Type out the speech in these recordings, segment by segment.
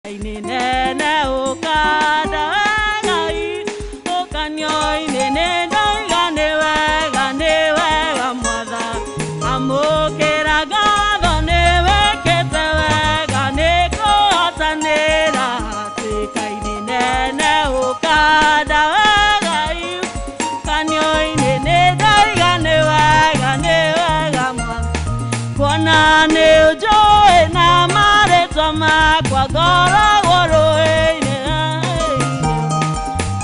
Inene ũkanda wega ũkanio inene ndoiga nĩ wega nĩ wega mwatha amũkĩra ngatho nĩ wĩkĩte wega nĩ kũhotanĩra hatĩka inene ũkanda wega ũkanio inene ndoiga nĩ wega nĩ wega mwatha kuona nĩ ũnjũĩ na marĩtwa makwa ngoragwo rũĩ-inĩ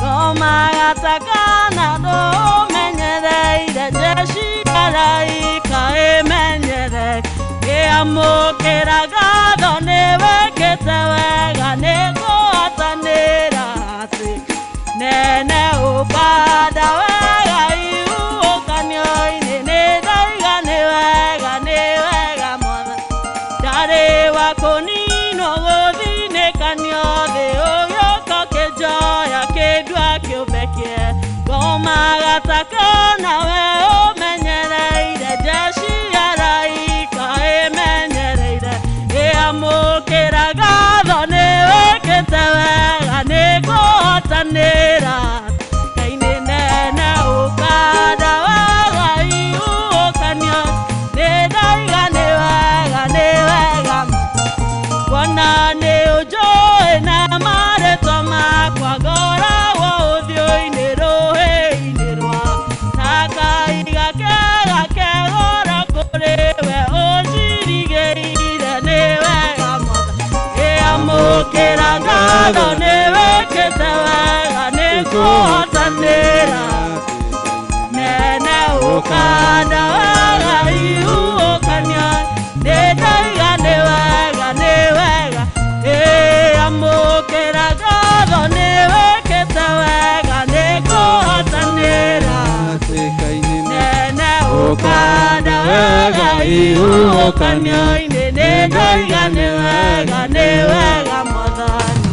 ngomaga ndũmenyereire jeshi araika ĩmenyere ĩamũkĩra ngatho nĩ wĩkĩte wega nĩ kũhotanĩra atĩ nene ũkanda wega iũkanio-inĩ nĩ ndaiga nĩ wega nĩ wega mwathani ndarĩ wa kũninwo gũthinĩkanio thĩ ũgĩũka ũkĩnjoya kĩndua kĩũmbe kĩe ngomaga ta kana we ũmenyereire jeshi araika ĩmenyereire ĩamũkĩra ngatho nĩ wĩkĩte wega nĩ kũhotanĩra Ngai nĩ nene ũkanda wega iũkanio nĩ ndaiga nĩ wega nĩ wega kuona nĩ ũnjũĩ na marĩtwa makwa ngoragwo ũthiũ-inĩ rũhĩ-inĩ rwa na kaiga kega kegora kũrĩ we ũnjirigĩire nĩ wega mwathani ĩamũkĩra ngatho nĩ wĩkĩte wega nĩ kũhotanĩra nene ũkanda wega iũkanio nĩ ndaiga nĩ wega nĩ wega ĩamũkĩra ngatho nĩ wĩkĩte wega nĩ kũhotanĩra nene ũkanda wega iũkanio-inĩ nĩ ndaiga nĩ wega nĩ wega mwathani.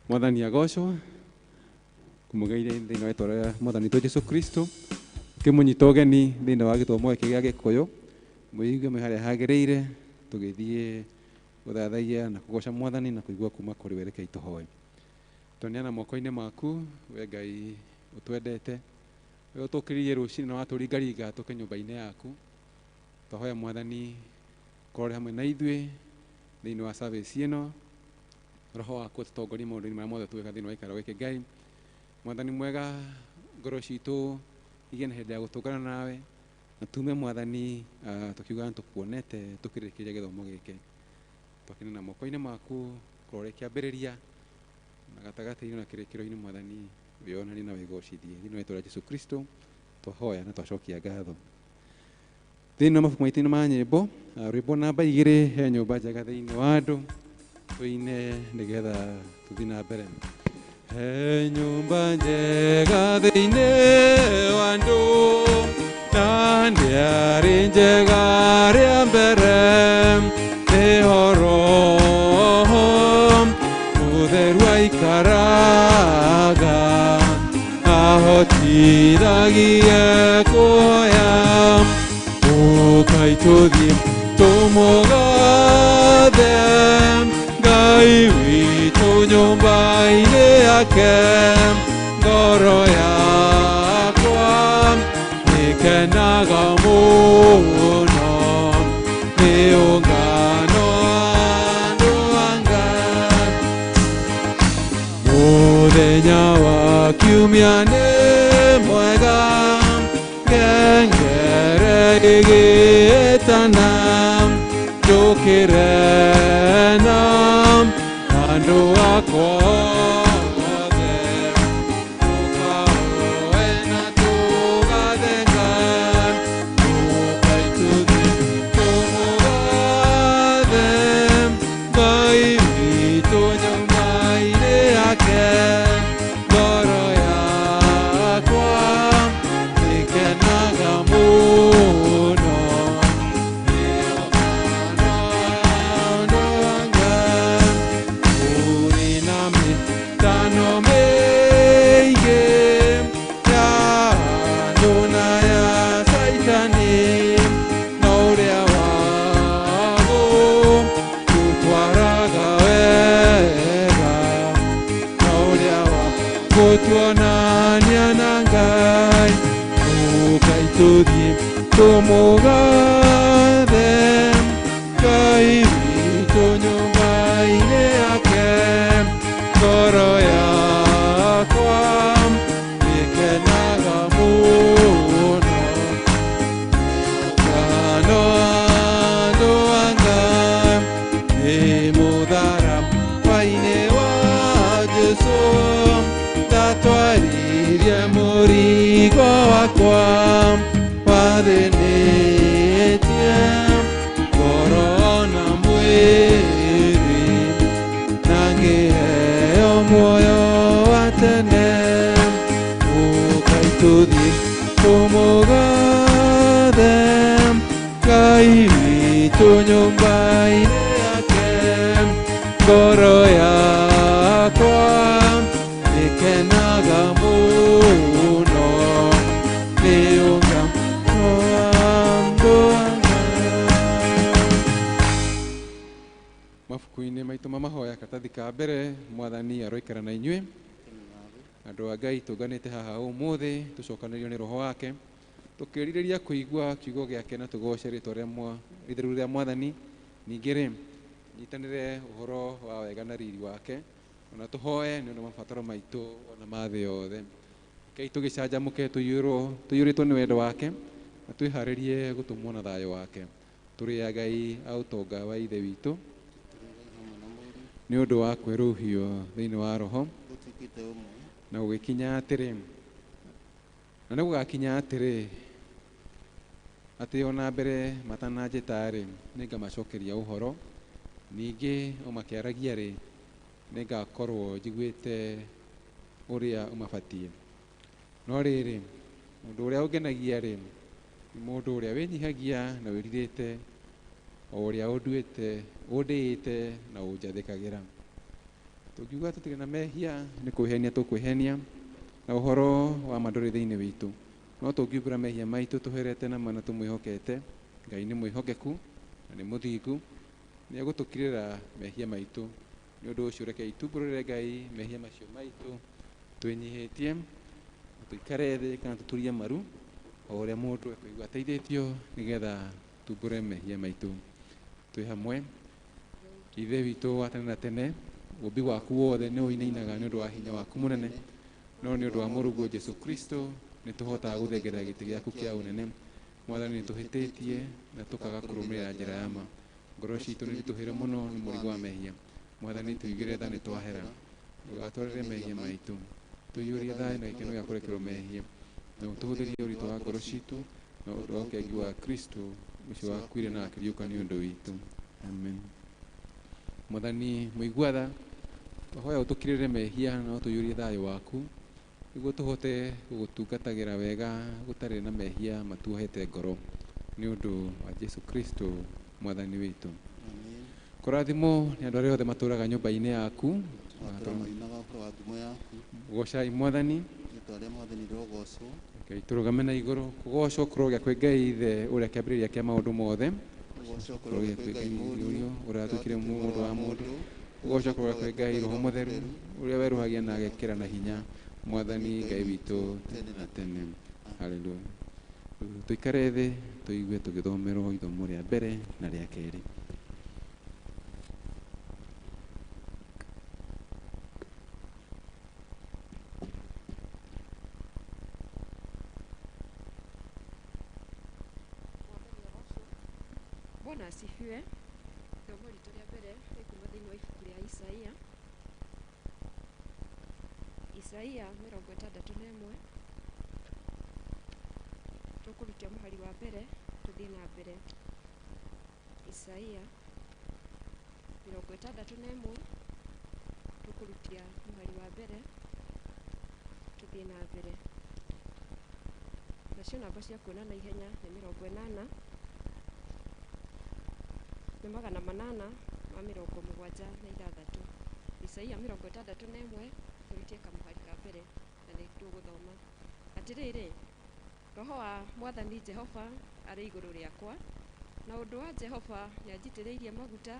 Mwathani agocwo kumugeire thĩinĩ wa rĩtwa rĩa mwathani witũ Jesũ Kristo kĩmũnyita ũgeni thĩinĩ wa gĩthomo gĩkĩ gĩa Gĩkũyũ mwĩigue mwĩ harĩa hagĩrĩire tũgĩthiĩ gũthathaiya na kũgoca mwathani na kũigua kuma kũrĩ we. Rekei tũhoe. Tũneana moko-inĩ maku we Ngai ũtwendete we ũtũkĩririe rũcinĩ na watũringaringa tũke nyũmba-inĩ yaku. Twahoya mwathani korwo hamwe na ithuĩ thĩinĩ wa service ĩno, roho waku ũtũtongorie maũndũ-inĩ marĩa mothe twĩka thĩinĩ wa gĩikaro gĩkĩ. Ngai mwathani mwega, ngoro citũ igĩe na hĩndĩ ya gũtũngana nawe na tume mwathani tũkiuga tũkuonete tũkĩrĩkĩria gĩthomo gĩkĩ. Twakĩneana moko-inĩ maku kũrore kĩambĩrĩria na gatagatĩ-inĩ na kĩrĩkĩro-inĩ mwathani wĩonanie na wĩgocithie thĩinĩ wa rĩtwa rĩa Jesũ Kristo twahoya na twacokia ngatho. Thĩinĩ wa mabuku maitũ ma nyĩmbo rwĩmbo namba 2 he nyũmba njega thĩinĩ wa andũ tũine nĩgetha tũthiĩ na mbere. He nyũmba njega thĩinĩ wa andũ na ndĩarĩ njega rĩa mbere nĩho Roho Mũtheru aikaraga ahotithagie kuoya ũkai tũthiĩ tũmũgathe Ngai witũ nyũmba-inĩ yake ngoro yakwa nĩkenaga mũno nĩ ũngano andũ a Ngai. Mũthenya wa kiumia nĩ mwega ngengere ĩgĩtana njũkĩre na andũ akwa othe tũkahoe na tũgathe Ngai ũkai tũthiĩ tũmũgathe Ngai witũ nyũmba-inĩ yake ngoro yakwa nĩkenaga mũno nĩ ũngano andũ a Ngai. Kũrĩ na Gũtuonania na Ngai ũkai tũthiĩ tũmũgathe Ngai witũ nyũmba-inĩ yake ngoro yakwa ĩkenaga mũno Ngano andũ a Ngai nĩ mũtharaba-inĩ wa Jesũ ndatwaririe mũrigo wakwa wathĩnĩtie ngoro na mwĩrĩ na ngĩheo muoyo wa tene ũkai tũthiĩ tũmũgathe Ngai witũ nyũmba-inĩ yake ngoro yakwa ĩkenaga mũno nĩ ũngano wa andũ a Ngai. Mabuku-inĩ maitũ ma mahoya karatathi ka mbere mwathani aroikara na inyuĩ andũ a Ngai tũnganĩte haha ũmũthĩ tũcokanĩrio nĩ roho wake tũkĩrirĩria kũigua kiugo gĩake na tũgoce rĩtwa rĩa itheru rĩa mwathani ningĩ rĩ nyitanĩre ũhoro wa wega na riri wake ona tũhoe nĩ ũndũ wa mabataro maitũ ona ma thĩ yothe Ngai tũgĩcanjamũke tũiyũrĩtwo nĩ wendo wake na twĩharĩrie gũtũmwo na thayũ wake tũrĩ a Ngai a ũtonga wa ithe witũ nĩ ũndũ wa kwerũhio thĩinĩ wa roho na gũgĩkinya atĩrĩ na nĩ gũgakinya atĩrĩ atĩ ona mbere matananjĩta-rĩ nĩngamacokeria ũhoro ningĩ o makĩaragia-rĩ nĩngakorwo njiguĩte ũrĩa ũmabatiĩ no rĩrĩ mũndũ ũrĩa ũngenagia-rĩ nĩ mũndũ ũrĩa wĩnyihagia na wĩrirĩte o ũrĩa ũnduĩte ũndĩĩte na ũnjathĩkagĩra tũngiuga tũtirĩ na mehia nĩ kwĩhenia tũkwĩhenia na ũhoro wa ma ndũrĩ thĩinĩ witũ no tũngiumbũra mehia maitũ tũherete na ma na tũmwĩhokete Ngai nĩ mwĩhokeku na nĩ mũthingu nĩ egũtũkirĩra mehia maitũ nĩ ũndũ ũcio rekei tumbũrĩre Ngai mehia macio maitũ twĩnyihĩtie na tũikare thĩ kana tũturie maru o ũrĩa mũndũ ekũigua ateithĩtio nĩgetha tumbũre mehia maitũ twĩ hamwe Ithe witũ wa tene na tene ũmbi waku wothe nĩ ũinainaga nĩ ũndũ wa hinya waku mũnene no nĩ ũndũ wa mũrũguo Jesũ Kristo nĩ tũhotaga gũthengerera gĩtĩ gĩaku kĩa ũnene mwathani nĩ tũhĩtĩtie na tũkaga kũrũmĩrĩra njĩra ya ma ngoro citũ nĩ ritũhĩre mũno nĩ mũrigo wa mehia mwathani tũigĩre tha nĩ twahera ndũgatwarĩre mehia maitũ tũiyũrie thayũ na gĩkeno gĩa kũrekerwo mehia na ũtũhũthĩrie ũritũ wa ngoro citũ na ũndũ wa ũkengi wa Kristo ũcio wakuire na akĩriũka nĩ ũndũ witũ amen mwathani mũigua tha twahoya ũtũkirĩre mehia na ũtũiyũrie thayũ waku nĩguo tũhote gũgũtungatagĩra wega gũtarĩ na mehia matuohete ngoro nĩ ũndũ wa Jesũ Kristo mwathani witũ kũrathimwo nĩ andũ arĩa othe matũraga nyũmba-inĩ yaku gocai mwathani Ngai tũrũgame na igũrũ kũgocwo kũrogĩa kwĩ Ngai ithe ũrĩa kĩambĩrĩria kĩa maũndũ mothe kũrogĩa kwĩ Ngai Mũriũ ũrĩa watuĩkire mũndũ wa mũndũ kũgocwo kũrogĩa kwĩ Ngai Roho Mũtheru ũrĩa werũhagia na agekĩra na hinya mwathani Ngai witũ tene na tene haleluya tũikare thĩ tũigue tũgĩthomerwo ithomo rĩa mbere na rĩa kerĩ Bwana asifiwe. Ithomo ritũ rĩa mbere rĩkuma thĩinĩ wa ibuku rĩa Isaia Isaia 61 tũkũrutia mũhari wa mbere tũthiĩ na mbere Isaia 61 tũkũrutia mũhari wa mbere tũthiĩ na mbere nacio namba cia kuona na ihenya nĩ 80 nĩ 876 Isaia 61 tũrutie kamũhari ka mbere na nĩ tũgũthoma atĩrĩrĩ roho wa mwathani Jehova arĩ igũrũ rĩakwa na ũndũ wa Jehova nĩanjitĩrĩirie maguta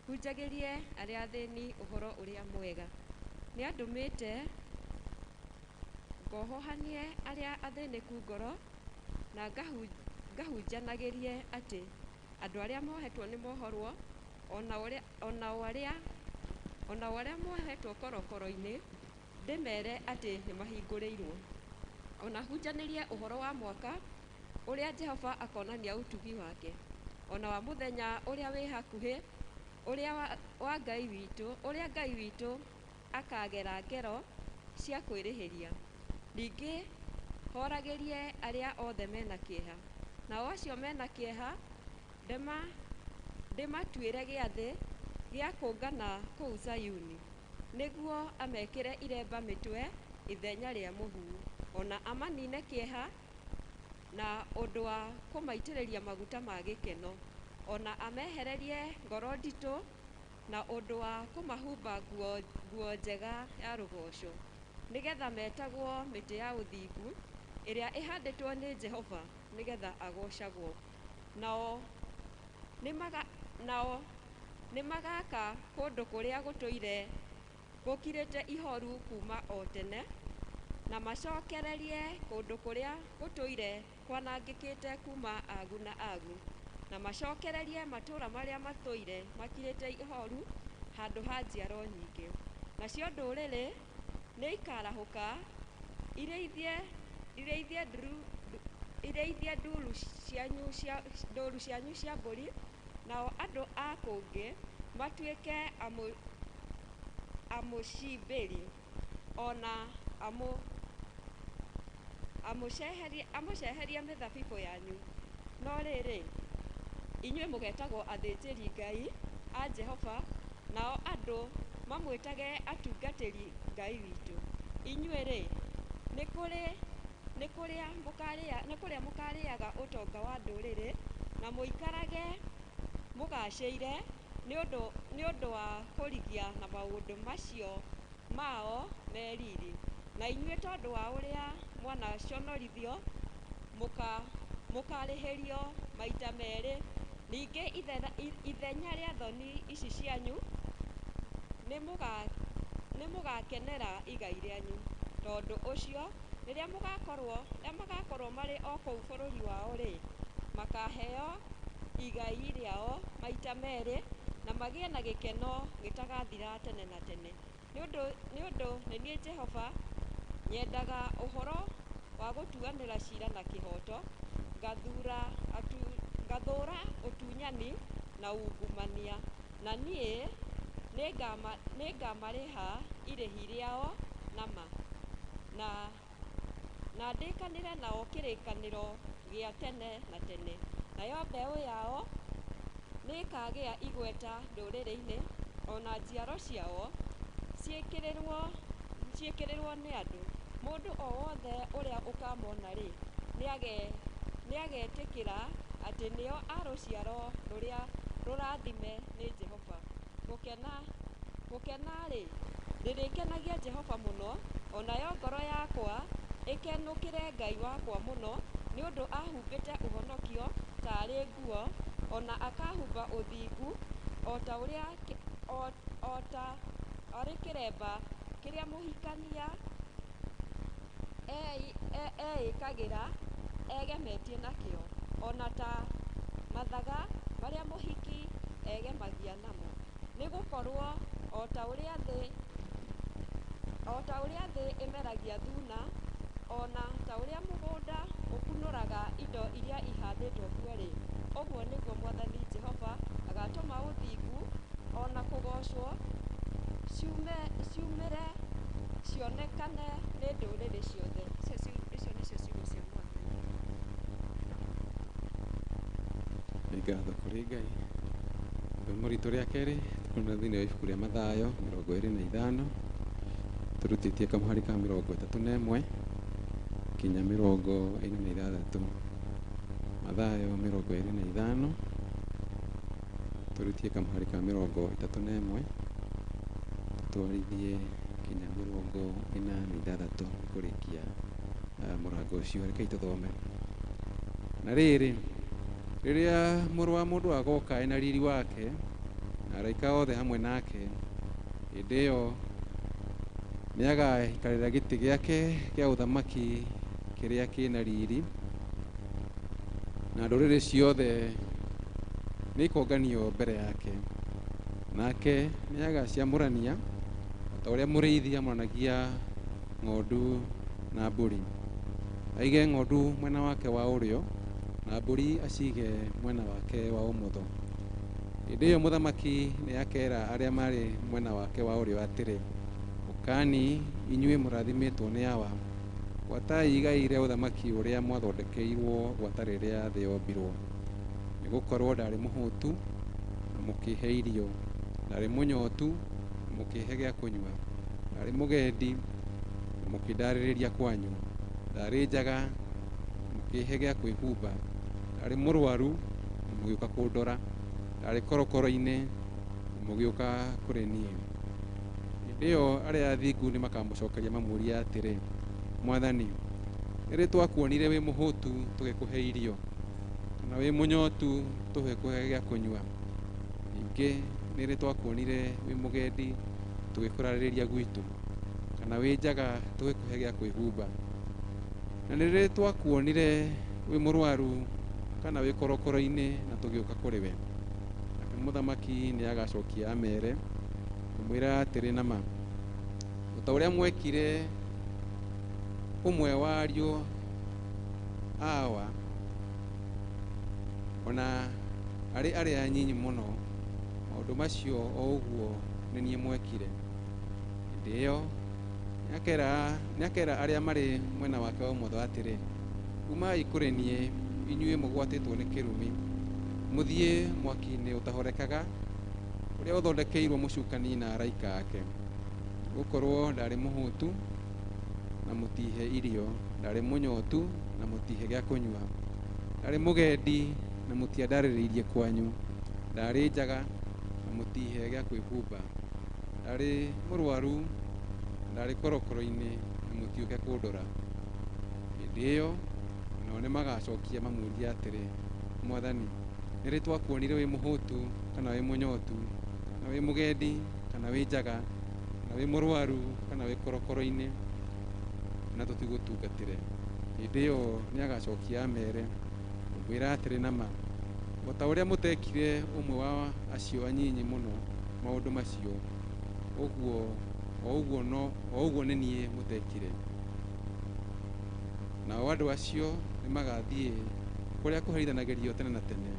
hunjagĩrie arĩa athĩni ũhoro ũrĩa mwega nĩandũmĩte Ngohohanie arĩa athĩnĩku ngoro, na ngahunjanagĩrie atĩ andũ arĩa mohetwo nĩ mohorwo, ona o arĩa mohetwo korokoro-inĩ ndĩmere atĩ nĩ mahingũrĩirwo, ona hunjanĩrie ũhoro wa mwaka ũrĩa Jehova akonania ũtugi wake, ona wa mũthenya ũrĩa wĩ hakuhĩ, ũrĩa wa Ngai witũ, ũrĩa Ngai witũ akagera ngero cia kwĩrĩhĩria, ningĩ horagĩrie arĩa othe mena kĩeha, nao acio mena kĩeha ndĩmatuĩre gĩathĩ gĩa kũngana kũu Zayuni, nĩguo amekĩre iremba mĩtwe ithenya rĩa mũhu, ona amanine kĩeha na ũndũ wa kũmaitĩrĩria maguta ma gĩkeno, ona amehererie ngoro nditũ na ũndũ wa kũmahumba nguo njega ya rũgoco, nĩgetha metagwo mĩtĩ ya ũthingu ĩrĩa ĩhandĩtwo nĩ Jehova nĩgetha agocagwo. Nao nĩmagaka kũndũ kũrĩa gũtũire gũkirĩte ihoru kuma o tene, na macokererie kũndũ kũrĩa gũtũire kwanangĩkĩte kuma agu na agu, na macokererie matũũra marĩa matũire makirĩte ihoru handũ ha njiaro nyingĩ. Nacio ndũrĩrĩ nĩikarahũka irĩithie ndũru cianyu cia mbũri, nao andũ a kũngĩ matuĩke amũcimbĩri, ona amũceherie mĩthabibũ yanyu. No rĩrĩ, inyuĩ mũgetagwo athĩnjĩri-Ngai a Jehova, nao andũ mamwĩtage atungatĩri Ngai witũ. Inyuĩ-rĩ, nĩ kũrĩa mũkarĩaga ũtonga wa ndũrĩrĩ, na mũikarage mũgacĩire nĩ ũndũ wa kũrigia na maũndũ macio mao me riri. Na inyuĩ, tondũ wa ũrĩa mwanaconorithio, mũkarĩhĩrio maita merĩ. Ningĩ ithenya rĩa thoni ici cianyu nĩ mũgakenera igai rĩanyu. Tondũ ũcio, rĩrĩa magakorwo marĩ o kũu bũrũri wao-rĩ, makaheo igai rĩao maita merĩ, na magĩe na gĩkeno gĩtagathira tene na tene. Nĩ ũndũ nĩ niĩ Jehova nyendaga ũhoro wa gũtuanĩra cira na kĩhooto, ngathũũra ũtunyani na ungumania, na niĩ nĩngamarĩha irĩhi rĩao na ma, na ndĩkanĩre nao kĩrĩkanĩro gĩa tene na tene. Nayo mbeũ yao nĩĩkagĩa igweta ndũrĩrĩ-inĩ, ona njiaro ciao ciĩkĩrĩrwo nĩ andũ. Mũndũ o wothe ũrĩa ũkamona-rĩ, nĩagetĩkĩra atĩ nĩo a rũciaro rũrĩa rũrathime nĩ Jehova. Gũkena-rĩ, ndĩrĩkenagia Jehova mũno, onayo ngoro yakwa ĩkenũkĩre Ngai wakwa mũno, nĩ ũndũ ahumbĩte ũhonokio taarĩ nguo, ona akahumba ũthingu o ta arĩ kĩremba kĩrĩa mũhikania eĩkagĩra egemetie nakĩo, ona ta mathaga marĩa mũhiki egemagia namo. Nĩ gũkorwo o ta ũrĩa thĩ ĩmeragia thuuna, ona ta ũrĩa mũgũnda ũkunũraga indo iria ihandĩtwo kuo-rĩ, ũguo nĩguo Mwathani Jehova agatũma ũthingu ona kũgoocwo ciumĩre cionekane nĩ ndũrĩrĩ ciothe. Icio nĩcio ciugo cia Mwathani. Nĩ ngatho kũrĩ Ngai. Ithomo ritũ rĩa kerĩ tũkuona thĩinĩ wa ibuku rĩa Mathayo 25, tũrutĩtie kamũhari ka 31 kinya 46. Mathayo 25, tũrutie kamũhari ka 31, tũtwarithie kinya 46 kũrĩkia mũrango ũcio. Rekei tũthome. Na rĩrĩ, rĩrĩa Mũrũ wa Mũndũ agoka ena riri wake na araika othe hamwe nake, hĩndĩ ĩyo Nĩagaikarĩra gĩtĩ gĩake kĩa ũthamaki kĩrĩa kĩna riri, na ndũrĩrĩ ciothe nĩikonganio mbere yake. Nake nĩagaciamũrania ta ũrĩa mũrĩithi amũranagia ng'ondu na mbũri. Aige ng'ondu mwena wake wa ũrĩo na mbũri acige mwena wake wa ũmotho. Hĩndĩ ĩyo mũthamaki nĩakera arĩa marĩ mwena wake wa ũrĩo atĩrĩ, ũkani inyuĩ mũrathimĩtwo nĩ Awa, gwatai igai rĩa ũthamaki ũrĩa mwathondekeirwo gwata rĩrĩa thĩ yombirwo. Nĩgũkorwo ndarĩ mũhũtu na mũkĩhe irio, ndarĩ mũnyotu na mũkĩhe gĩa kũnyua, ndarĩ mũgendi na mũkĩndarĩrĩria kwanyu, ndarĩ njaga na mũkĩhe gĩa kwĩhumba, ndarĩ mũrwaru na mũgĩũka kũndora, ndarĩ korokoro-inĩ na mũgĩũka kũrĩ niĩ. Hĩndĩ ĩyo arĩa athingu nĩmakamũcokeria mamũũrie atĩrĩ, Mwathani, nĩ rĩ twakuonire wĩ mũhũtu tũgĩkũhe irio, kana wĩ mũnyotu tũgĩkũhe gĩa kũnyua? Ningĩ nĩ rĩ twakuonire wĩ mũgendi tũgĩkũrarĩrĩria gwitũ, kana wĩ njaga tũgĩkũhe gĩa kwĩhumba? Na nĩ rĩ twakuonire wĩ mũrwaru kana wĩ korokoro-inĩ na tũgĩũka kũrĩ we? Nake mũthamaki nĩagacokia amere, ngũmwĩra atĩrĩ na ma, o ta ũrĩa mwekire ũmwe wa ariũ awa, ona arĩ arĩa anyinyi mũno, maũndũ macio o ũguo nĩ niĩ mwekire. Hĩndĩ ĩyo nĩakera arĩa marĩ mwena wake wa ũmotho atĩrĩ, umai kũrĩ niĩ inyuĩ mũgwatĩtwo nĩ kĩrumi, mũthiĩ mwaki-inĩ ũtahorekaga ũrĩa ũthondekeirwo mũcukani na araika ake. Nĩgũkorwo ndarĩ mũhũtu na mũtihe irio, ndarĩ mũnyotu na mũtihe gĩa kũnyua, ndarĩ mũgendi na mũtiandarĩrĩirie kwanyu, ndarĩ njaga na mũtihe gĩa kwĩhumba, ndarĩ mũrwaru, ndarĩ korokoro-inĩ na mũtiũke kũndora. Hĩndĩ ĩyo nao nĩmagacokia mamũũrie atĩrĩ, Mwathani, nĩ rĩ twakuonire wĩ mũhũtu kana wĩ mũnyotu, kana wĩ mũgendi kana wĩ njaga, kana wĩ mũrwaru kana wĩ korokoro-inĩ na tũtigũtungatĩre? Hĩndĩ ĩyo nĩagacokia amere, ngũmwĩra atĩrĩ na ma, o ta ũrĩa mũtekire ũmwe wa acio anyinyi mũno maũndũ macio, o ũguo nĩ niĩ mũtekire. Nao andũ acio nĩmagathiĩ kũrĩa kũherithanagĩrio tene na tene,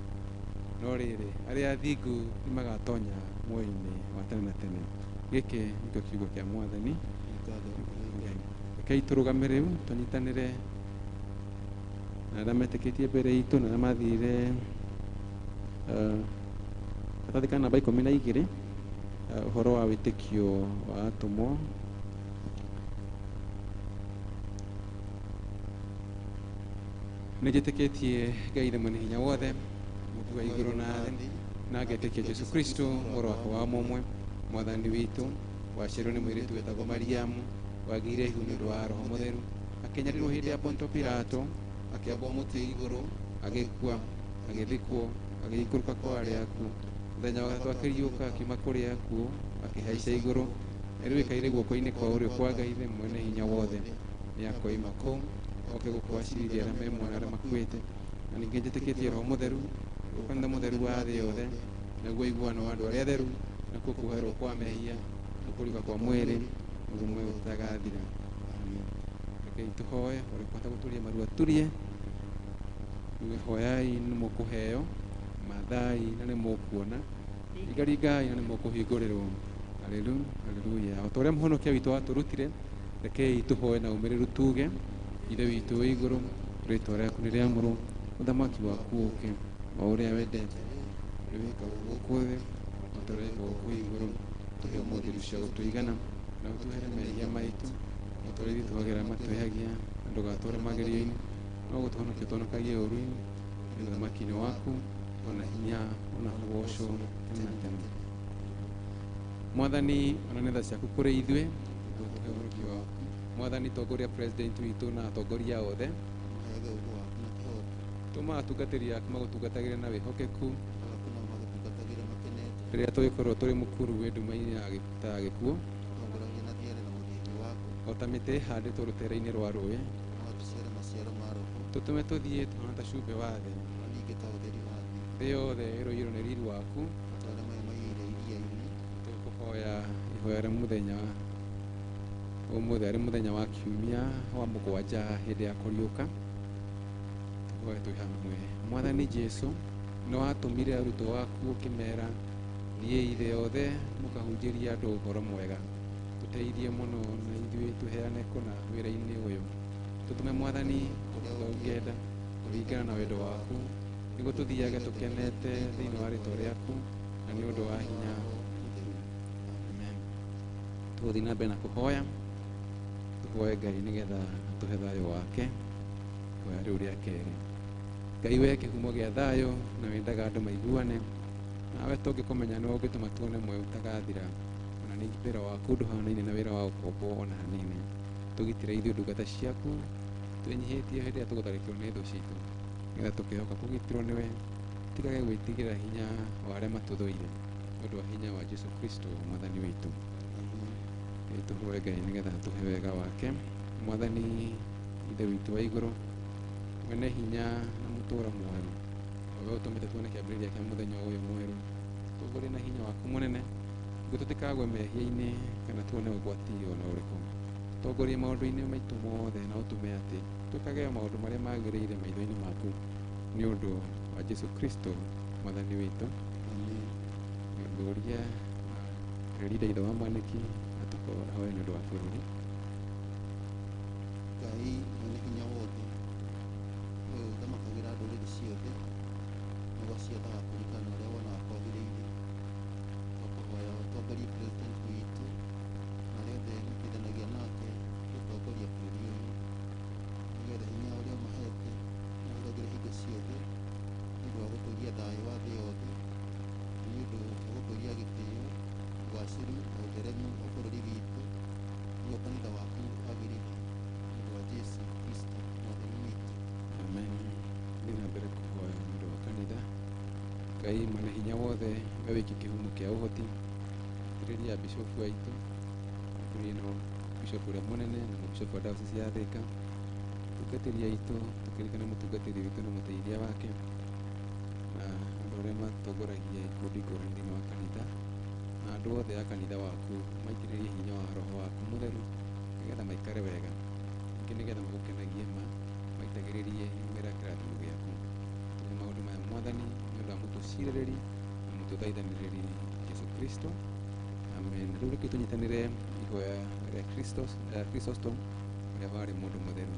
no rĩrĩ, arĩa athingu nĩmagatonya muoyo-inĩ wa tene na tene. Gĩkĩ nĩkĩo kiugo kĩa Mwathani. Rekei tũrũgame rĩu tũnyitanĩre na arĩa metĩkĩtie mbere itũ na arĩa mathire karatathi ka namba 12, ũhoro wa wĩtĩkio wa atũmwo. Nĩnjĩtĩkĩtie Ngai Ithe Mwene Hinya Wothe, Mũũmbi wa igũrũ na thĩ, na ngetĩkia Jesũ Kristo mũrũ wake wa mũmwe, Mwathani witũ, waciarirwo nĩ mũirĩtu wetagwo Mariamu, wagĩire ihu nĩ ũndũ wa Roho Mũtheru, akĩnyarirwo hĩndĩ ya Ponto Pilato, akĩambwo mũtĩ igũrũ, agĩkua, agĩthikwo, agĩikũrũka kwa arĩa akuũ. Mũthenya wa gatatũ akĩriũka akiuma kũrĩ akuũ, akĩhaica igũrũ, na rĩu aikaire guoko-inĩ kwa ũrĩo kwa Ngai Ithe Mwene Hinya Wothe. Nĩakoima kũu oke gũkũ acirithia arĩa me muoyo na arĩa makuĩte. Na ningĩ njĩtĩkĩtie Roho Mũtheru, kanitha mũtheru wa thĩ yothe, naguo ũiguano wa andũ arĩa atheru, nakuo kuoherwo kwa mehia, na kũriũka kwa mwĩrĩ, naguo muoyo ũtagathira. Amen. Rekei tũhoe, ũrĩa ũkũhota gũturia marua aturie. Hoyai nĩ mũkũheo, mathai na nĩ mũkuona, ringaringai na nĩ mũkũhingũrĩrwo. Haleluya, haleluya. O ta ũrĩa mũhonokia witũ atũrutire, rekei tũhoe na ũmĩrĩru tuge, Ithe witũ wĩ igũrũ, rĩĩtwa rĩaku nĩ rĩamũrwo, ũthamaki waku ũũke, o ũrĩa wendete, ũrĩa wĩkagwo gũkũ thĩ, o ta ũrĩa wĩkagwo kũu igũrũ. Tũhe ũmũthĩ irio cia gũtũigana, na ũtuohere mehia maitũ, o ta ũrĩa ithuĩ tuohagĩra matwĩhagia, na ndũgatware magerio-inĩ, no gũtũhonokia ũtũhonokagie ũũru-inĩ, nĩ ũthamaki-inĩ waku, ona hinya, ona ũgoco tene na tene. Mwathani, onania tha ciaku kũrĩ ithuĩ, ũtũhe ũhonokio waku. Mwathani, tongoria president witũ na atongoria othe. Tũma atungatĩri aku magũtungatagĩre na wĩhokeku, rĩrĩa tũgĩkorwo tũrĩ mũkuru wĩ nduma-inĩ ta gĩkuũ. O ta mĩtĩ ĩhandĩtwo rũtere-inĩ rwa rũĩ, no tũciare maciaro ma roho, tũtũme tũthiĩ tũhana ta cumbĩ wa thĩ, no ningĩ ta ũtheri wa thĩ, thĩ yothe ĩroiyũrwo nĩ riri waku. O ta ũrĩa maĩ maiyũire iria-inĩ. Tũkũhoya ihoya rĩa mũthenya ũmũthĩ arĩ mũthenya wa kiumia wa mũgwanja hĩndĩ ya kũriũka. Tũhoe twĩ hamwe. Mwathani Jesũ, nĩ watũmire arutwo aku ũkĩmera, thiĩi thĩ yothe mũkahunjĩrie andũ ũhoro mwega. Tũteithie mũno na ithuĩ tũheane kũna wĩra-inĩ ũyũ. Tũtũme Mwathani ũrĩa ũngĩenda kũringana na wendo waku, nĩguo tũthiage tũkenete thĩinĩ wa rĩtwa rĩaku na nĩ ũndũ wa hinya. Amen. Tũgũthiĩ na mbere na kũhoya, tũhoe Ngai nĩgetha atũhe thayũ wake. Ihoya rĩu rĩa kerĩ. Ngai we kĩhumo gĩa thayũ na wendaga andũ maiguane, nawe tũngĩkũmenya nĩwe ũngĩtũma tuone muoyo ũtagathira. Ona ningĩ wĩra waku ndũhanaine na wĩra wa ũkombo ona hanini. Tũgitĩre ithuĩ ndungata ciaku twĩnyihĩtie hĩndĩ ĩrĩa tũgũtharĩkĩrwo nĩ thũ citũ, nĩgetha tũkĩhoka kũgitĩrwo nĩwe, tigage gwĩtigĩra hinya wa arĩa matũthũire, nĩ ũndũ wa hinya wa Jesũ Kristo Mwathani witũ. Ngai tũhoe Ngai nĩgetha atũhe wega wake. Mwathani Ithe witũ wa igũrũ, mwene hinya na mũtũũra muoyo, o we ũtũmĩte tuone kĩambĩrĩria kĩa mũthenya ũyũ mwerũ, tũtongorie na hinya waku mũnene nĩguo tũtikagwe mehia-inĩ kana tuone ũgwati ona ũrĩkũ. Tũtongorie maũndũ-inĩ maitũ mothe na ũtũme atĩ twĩkage maũndũ marĩa magĩrĩire maitho-inĩ maku, nĩ ũndũ wa Jesũ Kristo Mwathani witũ. Ngũria Rĩrĩa ithe wa Mwanĩki atũhoe nĩ ũndũ wa bũrũri. Ngai mwene hinya wothe, we ũthamakagĩra ndũrĩrĩ ciothe na ũgaciathaga kũringana na ũrĩa wonaga kwagĩrĩire, tũkũhoya ũtongorie president witũ na arĩa othe mateithanagia nake gũtongoria bũrũri ũyũ, nĩgetha hinya ũrĩa ũmahete mahũthagĩre hingo ciothe nĩ ũndũ wa gũtũũria thayũ wa thĩ yothe, na nĩ ũndũ wa gũtũũria gĩtĩo, ũgacĩru na ũtheremu wa bũrũri witũ, nĩguo kanitha waku wagĩrĩre, nĩ ũndũ wa Jesũ Kristo Mwathani witũ. Amen. Thiĩ na mbere kũhoya nĩ ũndũ wa kanitha. Ngai mwene hinya wothe, we wiki kĩhumo kĩa ũhoti, itĩrĩria bishofu aitũ, itĩrĩria no bishofu ũrĩa mũnene na mũbishofu wa diocese ya Thika, mũtungatĩri aitũ, tũkĩririkana mũtungatĩri witũ na mũteithia wake, na andũ arĩa matongoragia ikundi ngũrani thĩinĩ wa kanitha, na andũ othe a kanitha waku, maitĩrĩrie hinya wa roho waku mũtheru nĩgetha maikare wega, ningĩ nĩgetha magũkenagie ma maitagĩrĩrie mĩmera kĩrathimo gĩaku. Tũhe maũndũ maya Mwathani nĩ ũndũ wa mũtũcirĩrĩri na mũtũthaithanĩrĩri Jesũ Kristo. Amen. Rĩu reke tũnyitanĩre ihoya rĩa Chrysostom ũrĩa warĩ mũndũ mũtheru.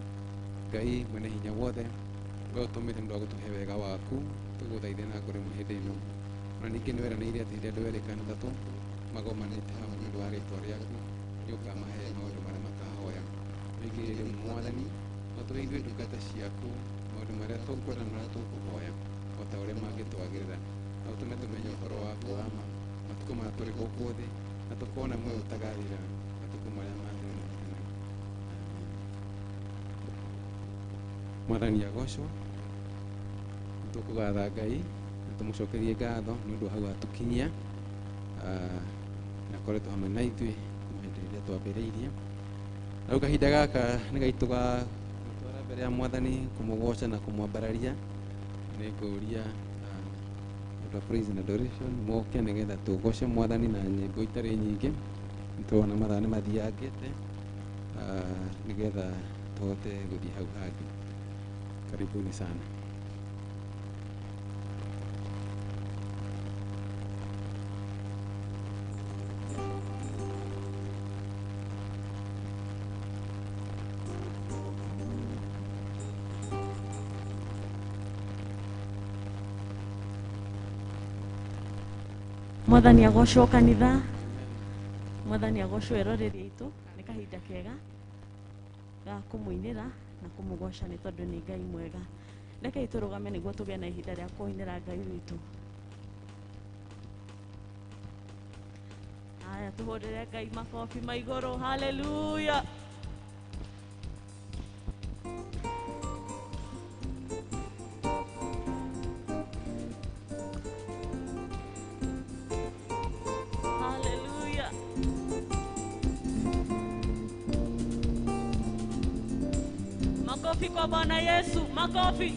Ngai mwene hinya wothe, we ũtũmĩte nĩ ũndũ wa gũtũhe wega waku, tũgũthaithe na ngoro ĩmwe hĩndĩ ĩno. Ona ningĩ nĩ weranĩire atĩ hĩndĩ ĩrĩa andũ erĩ kana atatũ magomanĩte hamwe nĩ ũndũ wa rĩtwa rĩaku, nĩ ũkamahe maũndũ marĩa makahoya. Wĩigĩrĩre Mwathani, no tũhe ithuĩ ndungata ciaku maũndũ marĩa tũkwenda na marĩa tũkũhoya, o ta ũrĩa mangĩtwagĩrĩra, na ũtũme tũmenye ũhoro waku wa ma matukũ maya tũrĩ gũkũ thĩ, na tũkona muoyo ũtagathira matukũ marĩa ma tene na tene. Amen. Mwathani agocwo. Tũkũgatha Ngai na tũmũcokerie ngatho nĩ ũndũ wa hau atũkinyia, na akoretwo hamwe na ithuĩ kuma hĩndĩ ĩrĩa twambĩrĩirie. Na rĩu kahinda gaka nĩ gaitũ ga gũtwara mbere ya Mwathani, kũmũgoca na kũmwambararia. Nĩ ngũria andũ a praise and adoration moke nĩgetha tũgoce Mwathani na nyĩmbo itarĩ nyingĩ. Nĩ tũrona mathaa nĩ mathiangĩte, nĩgetha tũhote gũthiĩ hau hangĩ. Karibuni sana. Mwathani agocwo kanitha, Mwathani agocwo eroreri aitũ. Nĩ kahinda kega ga kũmũinĩra na kũmũgoca nĩ tondũ nĩ Ngai mwega. Rekei tũrũgame nĩguo tũgĩe na ihinda rĩa kũinĩra Ngai witũ. Haya, tũhũrĩre Ngai makobi ma igũrũ. Haleluya. Haleluya. Makofi kwa Bwana Yesu, makofi.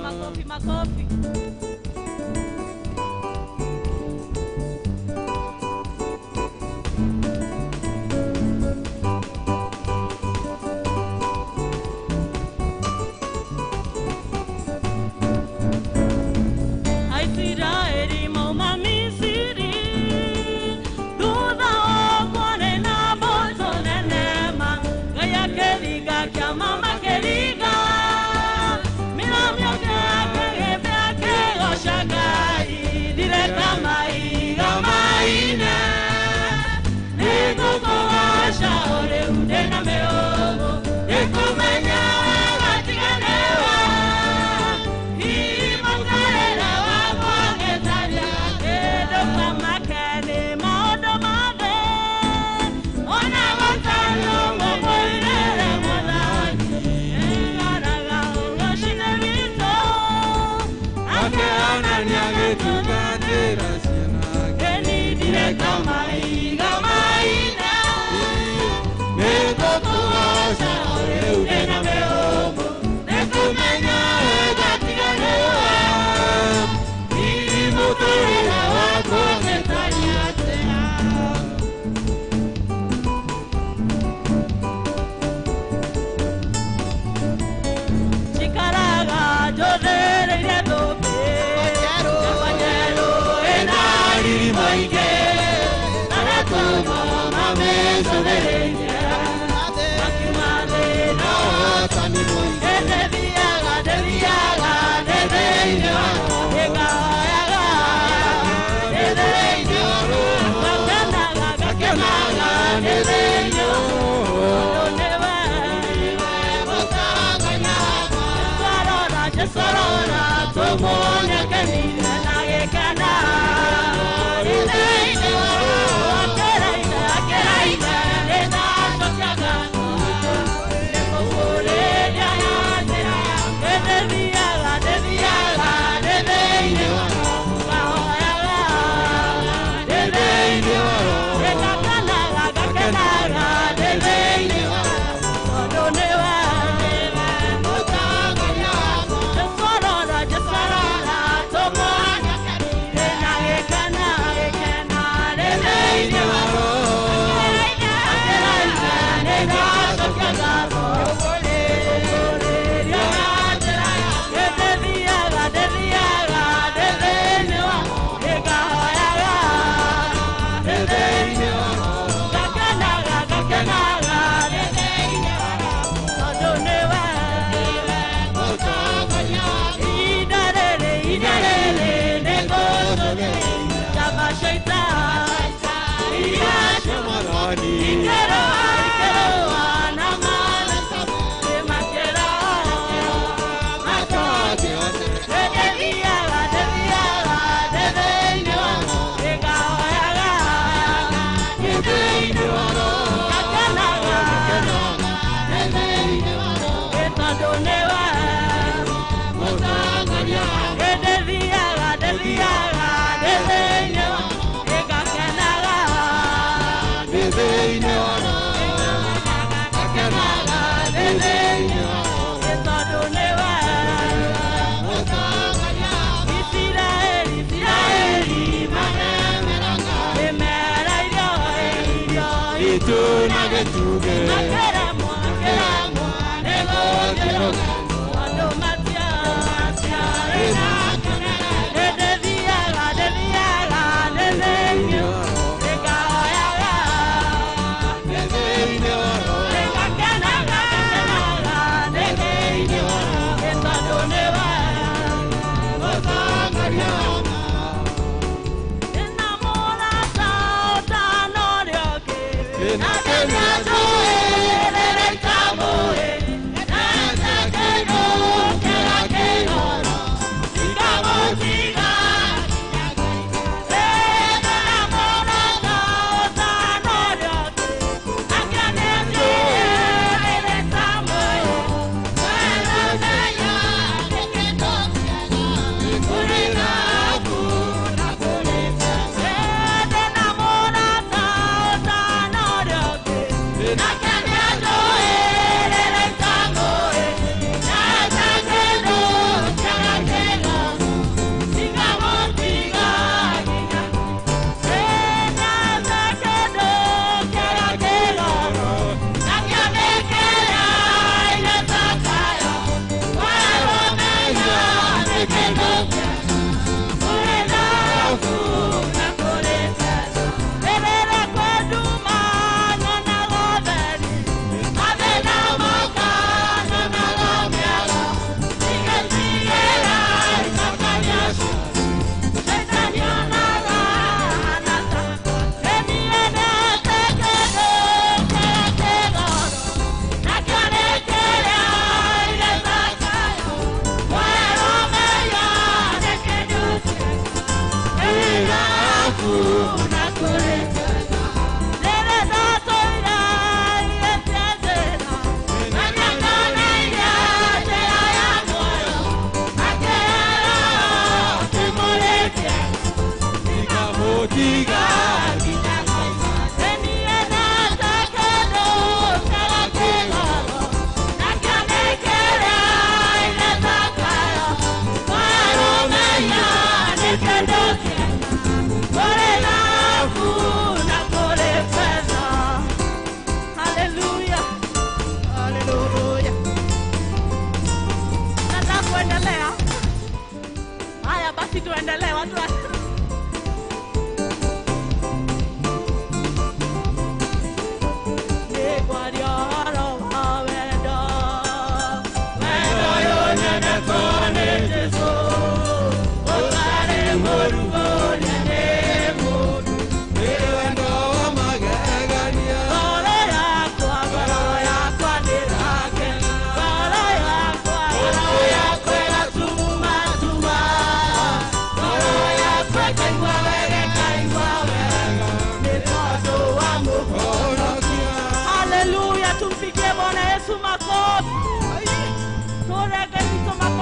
Makofi, makofi. Aisiraeli mauma Misiri, thutha wakwa na mboco nenema, Ngai akĩringa kĩama makĩringa, mĩramio akĩgĩte akĩgoca Ngai, ndireka maiga maine, nĩngũkũgoca o rĩu ndĩna mĩhũmũ, nĩngũmenya wega tiga nĩwe.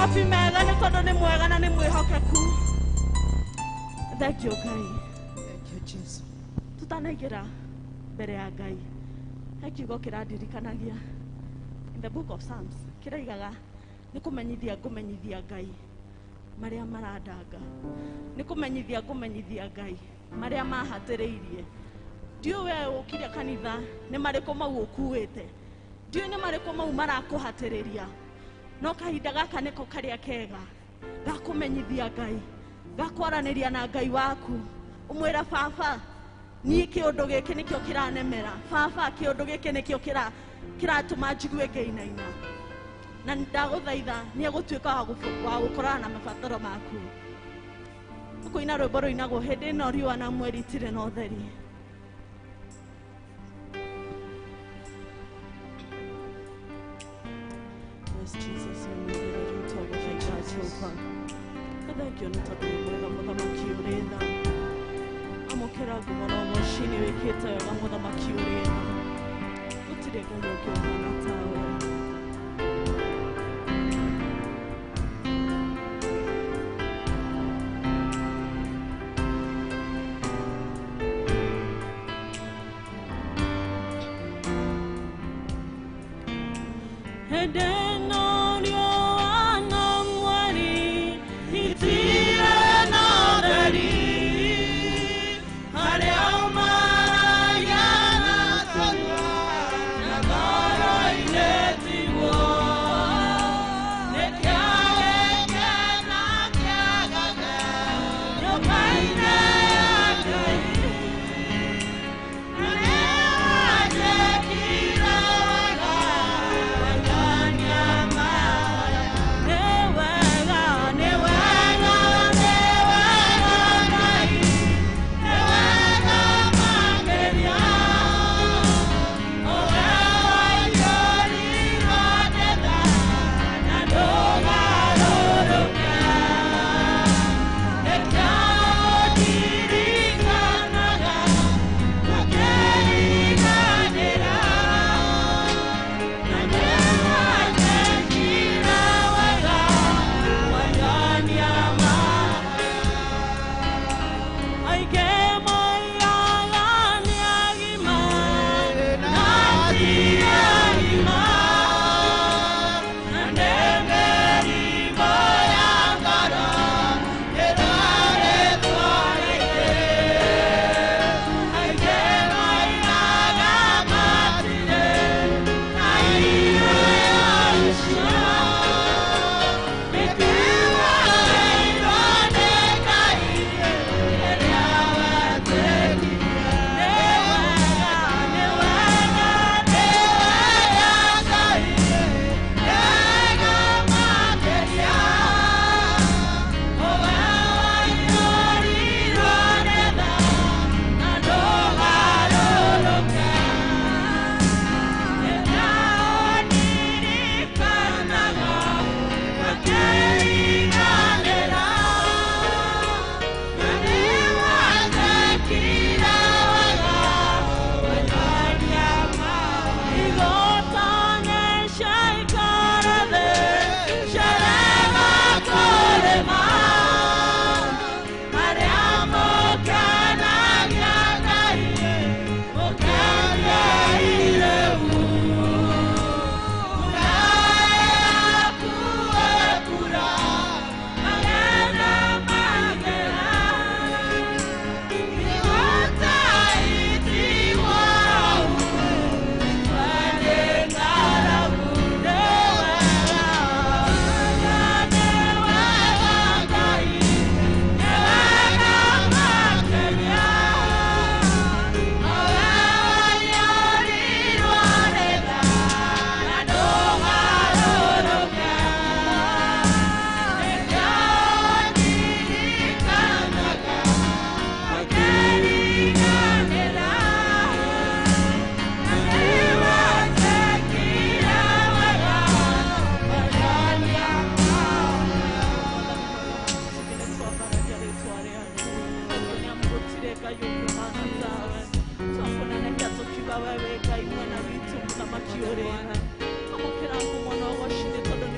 Makobi mega nĩ tondũ nĩ mwega na nĩ mwĩhokeku. Thank you Ngai. Thank you Jesus. Tutanaingĩra mbere ya Ngai, he kiugo kĩrandirikanagia in the book of Psalms kĩraigaga nĩ kũmenyithia ngũmenyithia Ngai marĩa marandanga, nĩ kũmenyithia ngũmenyithia Ngai marĩa mahatĩrĩirie. Ndiũĩ we ũkire kanitha nĩ marĩkũ mau ũkuĩte, ndiũĩ nĩ marĩkũ mau marakũhatĩrĩria, no kahinda gaka nĩko karĩa kega ga kũmenyithia Ngai, ga kwaranĩria na Ngai waku, ũmwĩra baba niĩ kĩũndũ gĩkĩ nĩkĩo kĩranemera, baba kĩũndũ gĩkĩ nĩkĩo kĩratũma njigue ngĩinaina, na ndagũthaitha nĩ egũtuĩka wa gũkorana na mabataro maku. Ũkũina rwĩmbo rũinagwo hĩndĩ ĩno riũa na mweri itirĩ na ũtheri. Yes, Jesus, thank you nĩ tondũ wĩ mwega mũthamaki ũrĩ tha. Amũkĩra ngumo na ũgoci nĩ wĩkĩte wega mũthamaki ũrĩ tha. Gũtirĩ Ngai ũngĩ ũhaana tawe.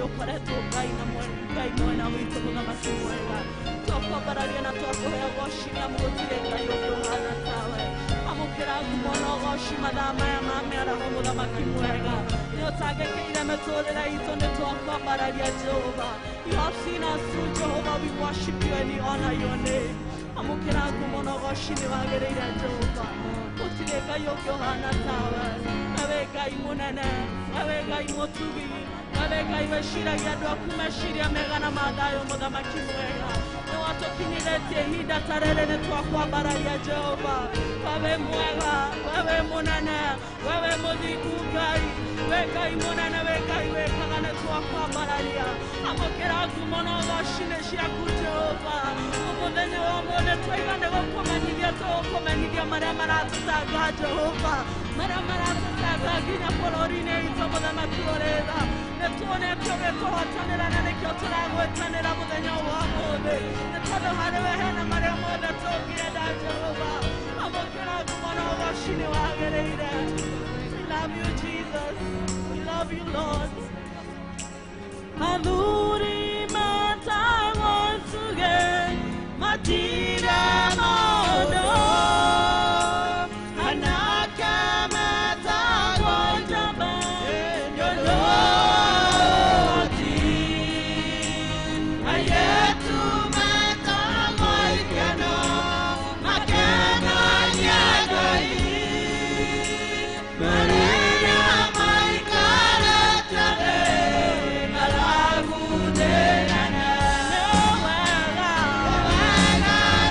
Nĩ ũkoretwo Ngai na Ngai mwena witũ mũthamaki mwega. Twakwambararia na twakũhe ũgoci na gũtirĩ Ngai ũngĩ ũhana tawe. Amũkĩra ngumo na ũgoci mathaa maya ma mĩaraho mũthamaki mwega. Nĩ ũtangĩkĩire mĩtũrĩre itũ nĩ twakwambararia Jehova. You have seen us through, Jehovah. We worship you and we honor your name. Amũkĩra ngumo na ũgoci nĩ wagĩrĩire Jehova. Gũtirĩ Ngai ũngĩ ũhana tawe. Ewe Ngai mũnene, ewe Ngai mũtugi, ewe Ngai wĩciragia andũ aku meciria mega na ma thayũ mũthamaki mwega. Nĩ watũkinyithĩtie ihinda ta rĩrĩ nĩ twakwambararia Jehova. Wewe mwega, wewe mũnene, wewe mũthingu Ngai, we Ngai mũnene, we Ngai wĩkaga nĩ twakwambararia. Amũkĩra ngumo na ũgoci nĩ ciaku Jehova. Mũthenya wa ũmũthĩ twaiga nĩ gũkũmenyithia tũgũkũmenyithia marĩa maratũtanga Jehova, marĩa maratũtanga nginya bũrũri-inĩ witũ mũthamaki ũrĩ tha. Nĩ tuonete ũgĩtũhotanĩra na nĩkĩo tũragwĩtanĩra mũthenya wa ũmũthĩ, nĩ tondũ harĩ we hena marĩa mothe tũngĩenda Jehova. Amũkĩra ngumo na ũgoci nĩ wagĩrĩire. We love you Jesus, we love you Lord. Athuri metagwo nsuge matire mũndũ, anake metagwo njamba nĩ ũndũ ũhoti, airĩtu metagwo ikeno makenagia Ngai, marĩa maikarĩte thĩ ng'aragu nene. Nĩ wega,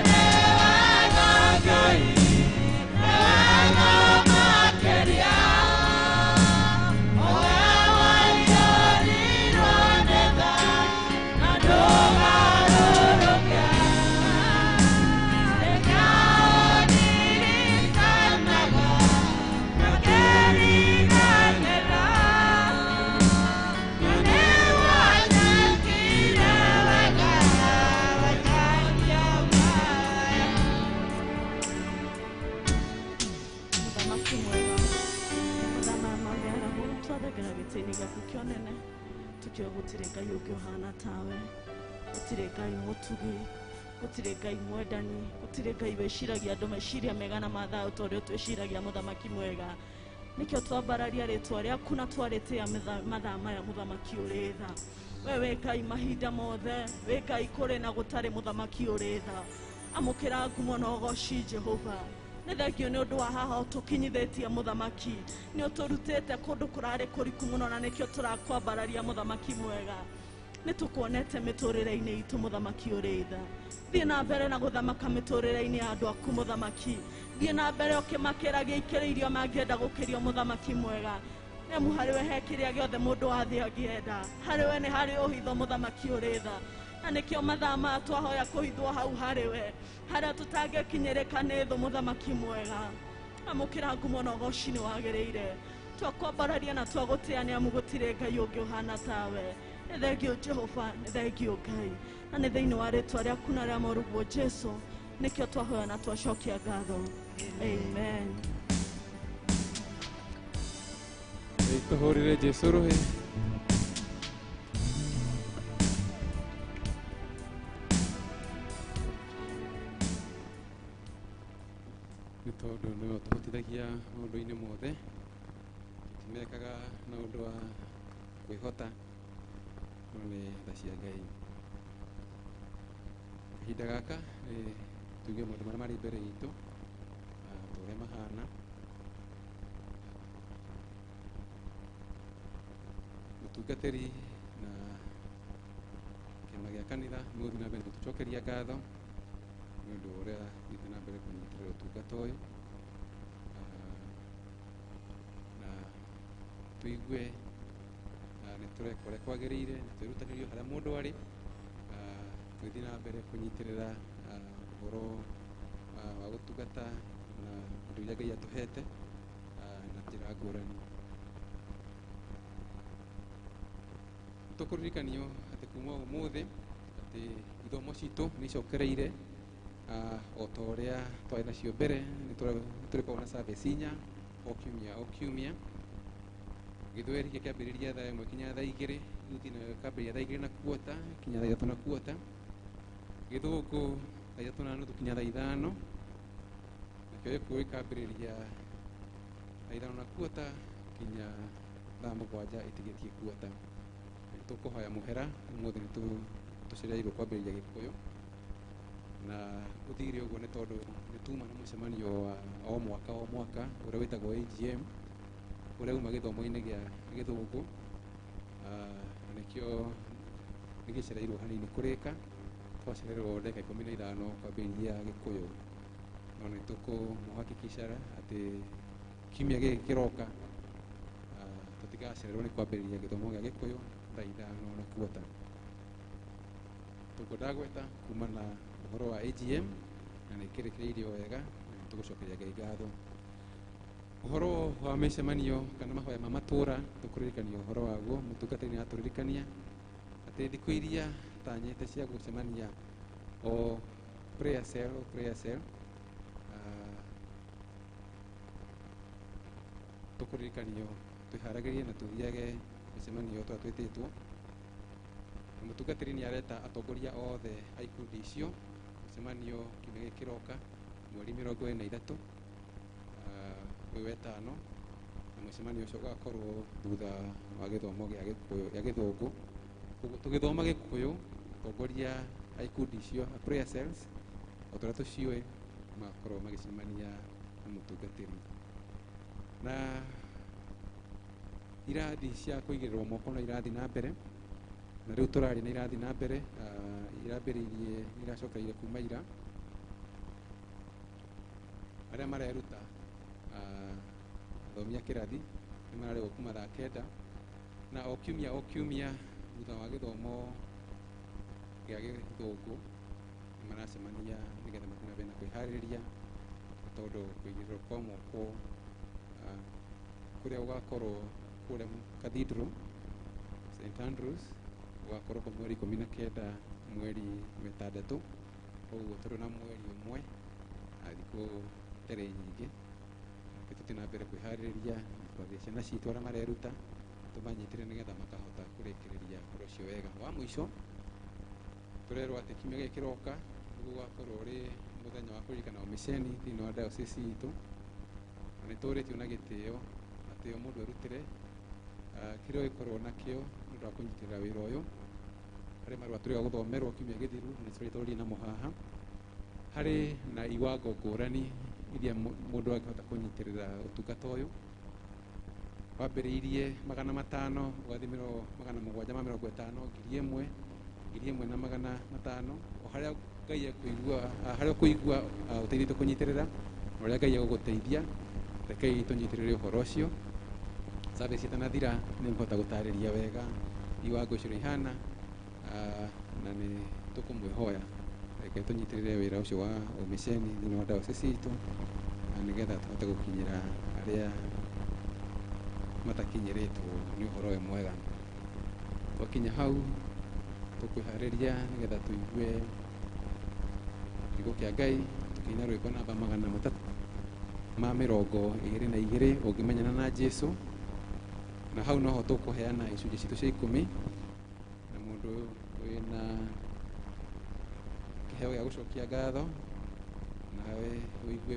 nĩ wega Ngai, nĩ wega makĩria, o we waiyũrirwo nĩ tha na ndũgarũrũke. Nĩkaũririkanaga na ngĩriganĩra, na nĩwanjĩkire wega wekania maya. Mũthamaki mwega, mathaa ma mĩaraho twathengera gĩtĩ-inĩ gĩaku kĩa ũnene tũkĩoĩ gũtirĩ Ngai ũngĩ ũhana tawe, gũtirĩ Ngai mũtugi, gũtirĩ Ngai mwendani, gũtirĩ Ngai wĩciragia andũ meciria mega na ma thayũ ta ũrĩa twĩciragia mũthamaki mwega. Nĩkĩo twambararia rĩtwa rĩaku na twarĩtĩa mathaa maya mũthamaki ũrĩ tha. We wĩ Ngai mahinda mothe, wĩ Ngai kũrĩ na gũtarĩ mũthamaki ũrĩ tha. Amũkĩra ngumo na ũgoci Jehova. Nĩ thengio nĩ ũndũ wa haha ũtũkinyithĩtie mũthamaki, nĩ ũtũrutĩte kũndũ kũrarĩ kũriku mũno na nĩkĩo tũrakwambararia mũthamaki mwega. Nĩ tũkuonete mĩtũrĩre-inĩ itũ mũthamaki ũrĩ tha. Thiĩ na mbere na gũthamaka mĩtũrĩre-inĩ ya andũ aku mũthamaki. Thiĩ na mbere ũkĩmakĩragia ikĩro iria mangĩenda gũkĩrio mũthamaki mwega. Nĩ amu harĩ we he kĩrĩa gĩothe mũndũ wa thĩ angĩenda, harĩ we nĩ harĩ ũhitho mũthamaki ũrĩ tha. Na nĩkĩo mathaa maya twahoya kũhithwo hau harĩ we, harĩa tũtangĩkinyĩrĩka nĩ thũ mũthamaki mwega. Amũkĩra ngumo na ũgoci nĩ wagĩrĩire. Twakwambararia na twagũtĩa nĩ amu gũtirĩ Ngai ũngĩ ũhana tawe. Nĩ thengio Jehova, nĩ thengio Ngai, na nĩ thĩinĩ wa rĩtwa rĩaku na rĩa mũrũguo Jesu nĩkĩo twahoya na twacokia ngatho. Amen. Tũhũrĩre Jesu rũhĩ. Nĩ tondũ nĩwe ũtũhotithagia maũndũ-inĩ mothe, tũtimekaga na ũndũ wa kwĩhota, no nĩ tha cia Ngai. Kahinda gaka nĩ tuge maũndũ marĩa marĩ mbere itũ na ta ũrĩa mahana. Mũtungatĩri na kĩama gĩa kanitha nĩ gũthiĩ na mbere gũtũcokeria ngatho nĩ ũndũ wa ũrĩa thiĩte na mbere kũnyitĩrĩra ũtungata ũyũ, na tũigue nĩ tũreka ũrĩa kwagĩrĩire, na twĩrutanĩrie harĩa mũndũ arĩ, tũgĩthiĩ na mbere kũnyitĩrĩra ũhoro wa gũtungata na indo iria Ngai atũhete na njĩra ngũrani. Tũkũririkanio atĩ kuma ũmũthĩ atĩ ithomo citũ nĩ icokereire o ta ũrĩa twarĩ nacio mbere, nĩ tũrĩkoragwo na service inya o kiumia o kiumia. Gĩthweri gĩkĩambĩrĩria thaa 1 kinya thaa 2, yuthi nayo ĩkambĩrĩria thaa 2:15 kinya thaa 3:15, Gĩthũngũ thaa 3:30 kinya thaa 5, nakĩo Gĩkũyũ gĩkambĩrĩria thaa 5:15 kinya thaa 7 ĩtigĩtie kuota. Nĩ tũkũhoya mũhera ũmũthĩ nĩ tũcereirwo kwambĩrĩria Gĩkũyũ, na ũthire ũguo nĩ tondũ nĩ tuma na mũcemanio wa o mwaka o mwaka ũrĩa wĩtagwo AGM, ũrĩa uma gĩthomo-inĩ gĩa Gĩthũngũ, na nĩkĩo nĩgĩcereirwo hanini kũrĩka, twacererwo ndagĩka 15 kwambĩrĩria Gĩkũyũ. No nĩ tũkũmũhakikisha atĩ kiumia gĩkĩ kĩroka tũtigacererwo nĩ kwambĩrĩria gĩthomo gĩa Gĩkũyũ thaa 5:15. Tũguo ndagweta kuma na ũhoro wa AGM, na nĩ kĩrĩkĩrĩirio wega, na nĩ tũgũcokeria Ngai ngatho. Ũhoro wa mĩcemanio kana mahoya ma matũra tũkũririkania ũhoro waguo, mũtungatĩri nĩ atũririkania atĩ thikũ iria tanyĩte cia gũcemania o prayer cell, o prayer cell, tũkũririkanio twĩharagĩrie na tũthiage mĩcemanio tũrĩa twĩtĩtwo. Na mũtungatĩri nĩ areta atongoria othe a ikundi icio mũcemanio kiumia gĩkĩ kĩroka mweri 23 ũyũ wetano, na mũcemanio ũcio ũgakorwo thutha wa gĩthomo gĩa Gĩkũyũ gĩa Gĩthũngũ. Koguo tũgĩthoma Gĩkũyũ, atongoria a ikundi icio a prayer cells o ta ũrĩa tũciũĩ magakorwo magĩcemania na mũtungatĩri. Na irathi cia kũigĩrĩrwo moko no irathiĩ na mbere, na rĩu tũraria nĩ irathiĩ na mbere, irambĩrĩirie iracokereire kuma ira. Arĩa mareruta athomi a kĩrathi nĩ mararĩhwo kuma thaa 9, na o kiumia o kiumia thutha wa gĩthomo gĩa Gĩthũngũ nĩ maracemania nĩgetha mathiĩ na mbere na kwĩharĩrĩria, tondũ kũigĩrĩrwo kwa moko kũrĩa gũgakorwo kũrĩa Cathedral St Andrews gũgakorwo kwa mweri 19 mweri 6, koguo tũrĩ na mweri ũmwe na thikũ itarĩ nyingĩ. Reke tũthiĩ na mbere kwĩharĩrĩria na twathie ciana citũ arĩa mareruta tũmanyitĩre nĩgetha makahota kũrĩkĩrĩria ũhoro ũcio wega. Wa mũico tũrerwo atĩ kiumia gĩkĩ kĩroka nĩguo gũgakorwo ũrĩ mũthenya wa kũririkana ũmĩceni thĩinĩ wa diocese itũ, na nĩ tũrĩtio na gĩtĩo atĩ o mũndũ erutĩre kĩrĩa ũgĩkorwo nakĩo nĩ ũndũ wa kũnyitĩrĩra wĩra ũyũ. Harĩ marũa tũrĩga gũthomerwo kiumia gĩthiru na nĩ tũrĩ namo haha, harĩ na iwango ngũrani iria mũndũ angĩhota kũnyitĩrĩra ũtungata ũyũ. Wambĩrĩirie 500 ũgathiĩ 750, 1000, 1500, o harĩa Ngai ekũigua, harĩa ũkũigua ũteithĩtio kũnyitĩrĩra, na ũrĩa Ngai egũgũteithia. Rekei tũnyitĩrĩre ũhoro ũcio. Service ĩtanathira nĩ ngũhota gũtarĩria wega iwango icio ihana, na nĩ tũkũmwĩhoya reke tũnyitĩrĩre wĩra ũcio wa ũmĩceni thĩinĩ wa diocese itũ, na nĩgetha tũhote gũkinyĩra arĩa matakinyĩrĩtwo nĩ ũhoro ũyũ mwega. Twakinya hau tũkwĩharĩria nĩgetha tũigue kiugo kĩa Ngai tũkĩina rwĩmbo namba 322 ũngĩmenyana na Jesũ, na hau noho tũkũheana icunjĩ citũ cia 10, na mũndũ wĩna kĩheo gĩa gũcokia ngatho nawe ũigue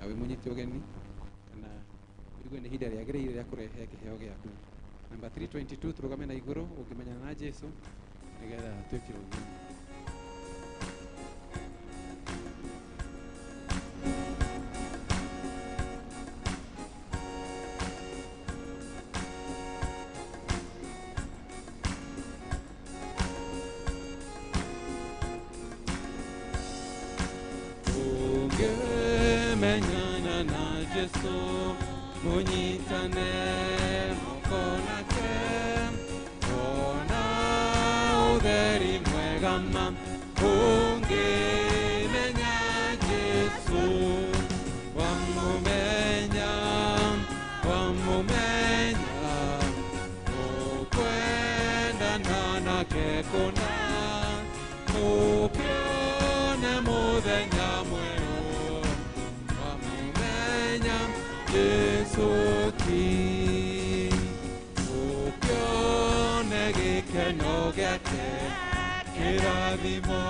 wĩ mũnyiti ũgeni, kana ũigue nĩ ihinda rĩagĩrĩire rĩa kũrehe kĩheo gĩaku. Namba 322 tũrũgame na igũrũ ũngĩmenyana na Jesũ nĩgetha twĩkĩrwo ũgeni. Ũngĩmenyana na Jesũ mũnyitane moko nake, ona ũtheri mwega ma. Ũngĩmenya Jesũ wamũmenya, wamũmenya, ũkwendana nake kũna, ũkĩone mũthenya mwerũ, wamũmenya Jesũ ti. Kĩrathimo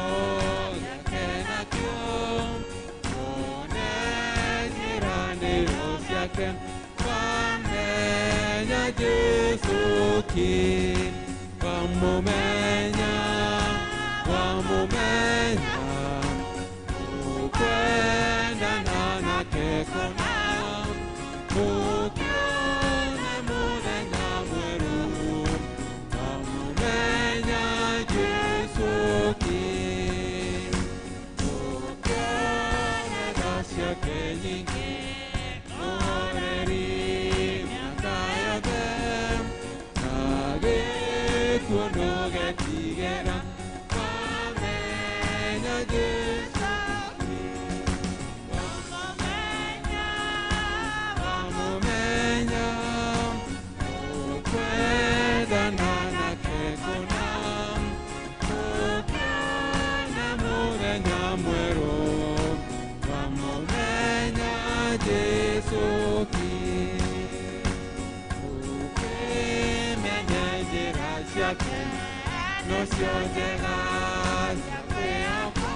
gĩake nakĩo wone ciĩranĩro ciake wamenya Jesũ ki wamũmenya wamũmenya ũkwendana nake kũna ũkĩone mũthenya mwerũ wamũmenya Jesũ ki ũkĩone tha ciake nyingĩ ũhoreri mĩaka yothe na gĩkuũ ndũgetigĩra wamenya Jesũ ki wamũmenya wamũmenya ũkwendana nake kũna ũkĩone mũthenya mwerũ wamũmenya Jesũ ki ũkĩmenya njĩra ciake nocio njega cia kwĩhokwo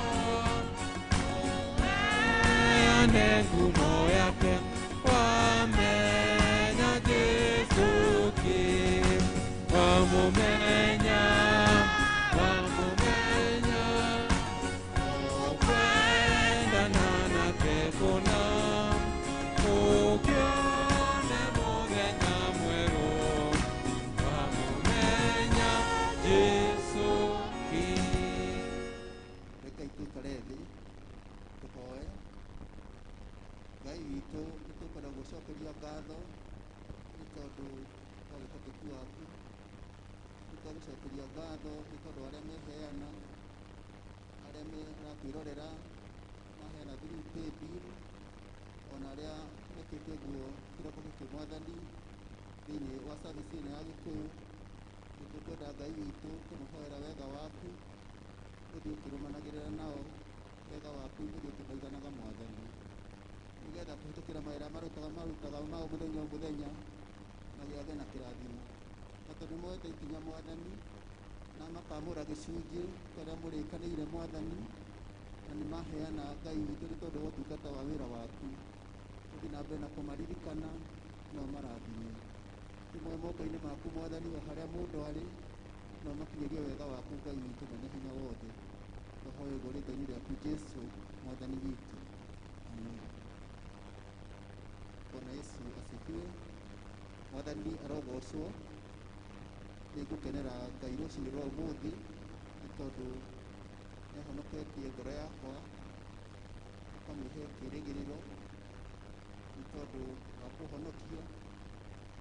ũheane ngumo yake wamenya Jesũ ki wamũmenya wamũmenya ũkwendana nake kũna ũkĩone mũthenya mwerũ wamũmenya Jesũ ki. Rekei tũikare thĩ tũhoe. Ngai witũ nĩ tũkwenda gũcokeria ngatho nĩ tondũ wa wĩhokeku waku, nĩ twagũcokeria ngatho nĩ tondũ wa arĩa meheana, arĩa maratwĩrorera maheana through paybill, ona arĩa mekĩte ũguo kĩroko gĩkĩ Mwathani thĩinĩ wa service ĩno ya Gĩkũyũ. Nĩ tũkwenda Ngai witũ kũmũhoera wega waku ũthiĩ ũkĩrũmanagĩrĩra nao, wega waku ũthiĩ ũkĩmaiganaga Mwathani, nĩgetha kũhĩtũkĩra mawĩra marutaga mao mũthenya o mũthenya magĩage na kĩrathimo. Na tondũ nĩmoete ikinya Mwathani na makamũra gĩcunjĩ kĩrĩa mũrĩkanĩire Mwathani, na nĩmaheana Ngai witũ nĩ tondũ wa ũtungata wa wĩra waku, ũthiĩ na mbere na kũmaririkana na ũmarathime. Tũmoe moko-inĩ maku Mwathani o harĩa mũndũ arĩ, na ũmakinyĩrie wega waku Ngai witũ mwene hinya wothe. Twahoya ũguo rĩtwa-inĩ rĩaku Jesũ Mwathani witũ, amen. Bwana Yesu asifiwe. Mwathani arogocwo. Nĩngũkenera Ngai rũcinĩ rwa ũmũthĩ nĩ tondũ nĩahonoketie ngoro yakwa, akamĩhe kĩĩrĩgĩrĩro nĩ tondũ wa kũhonokia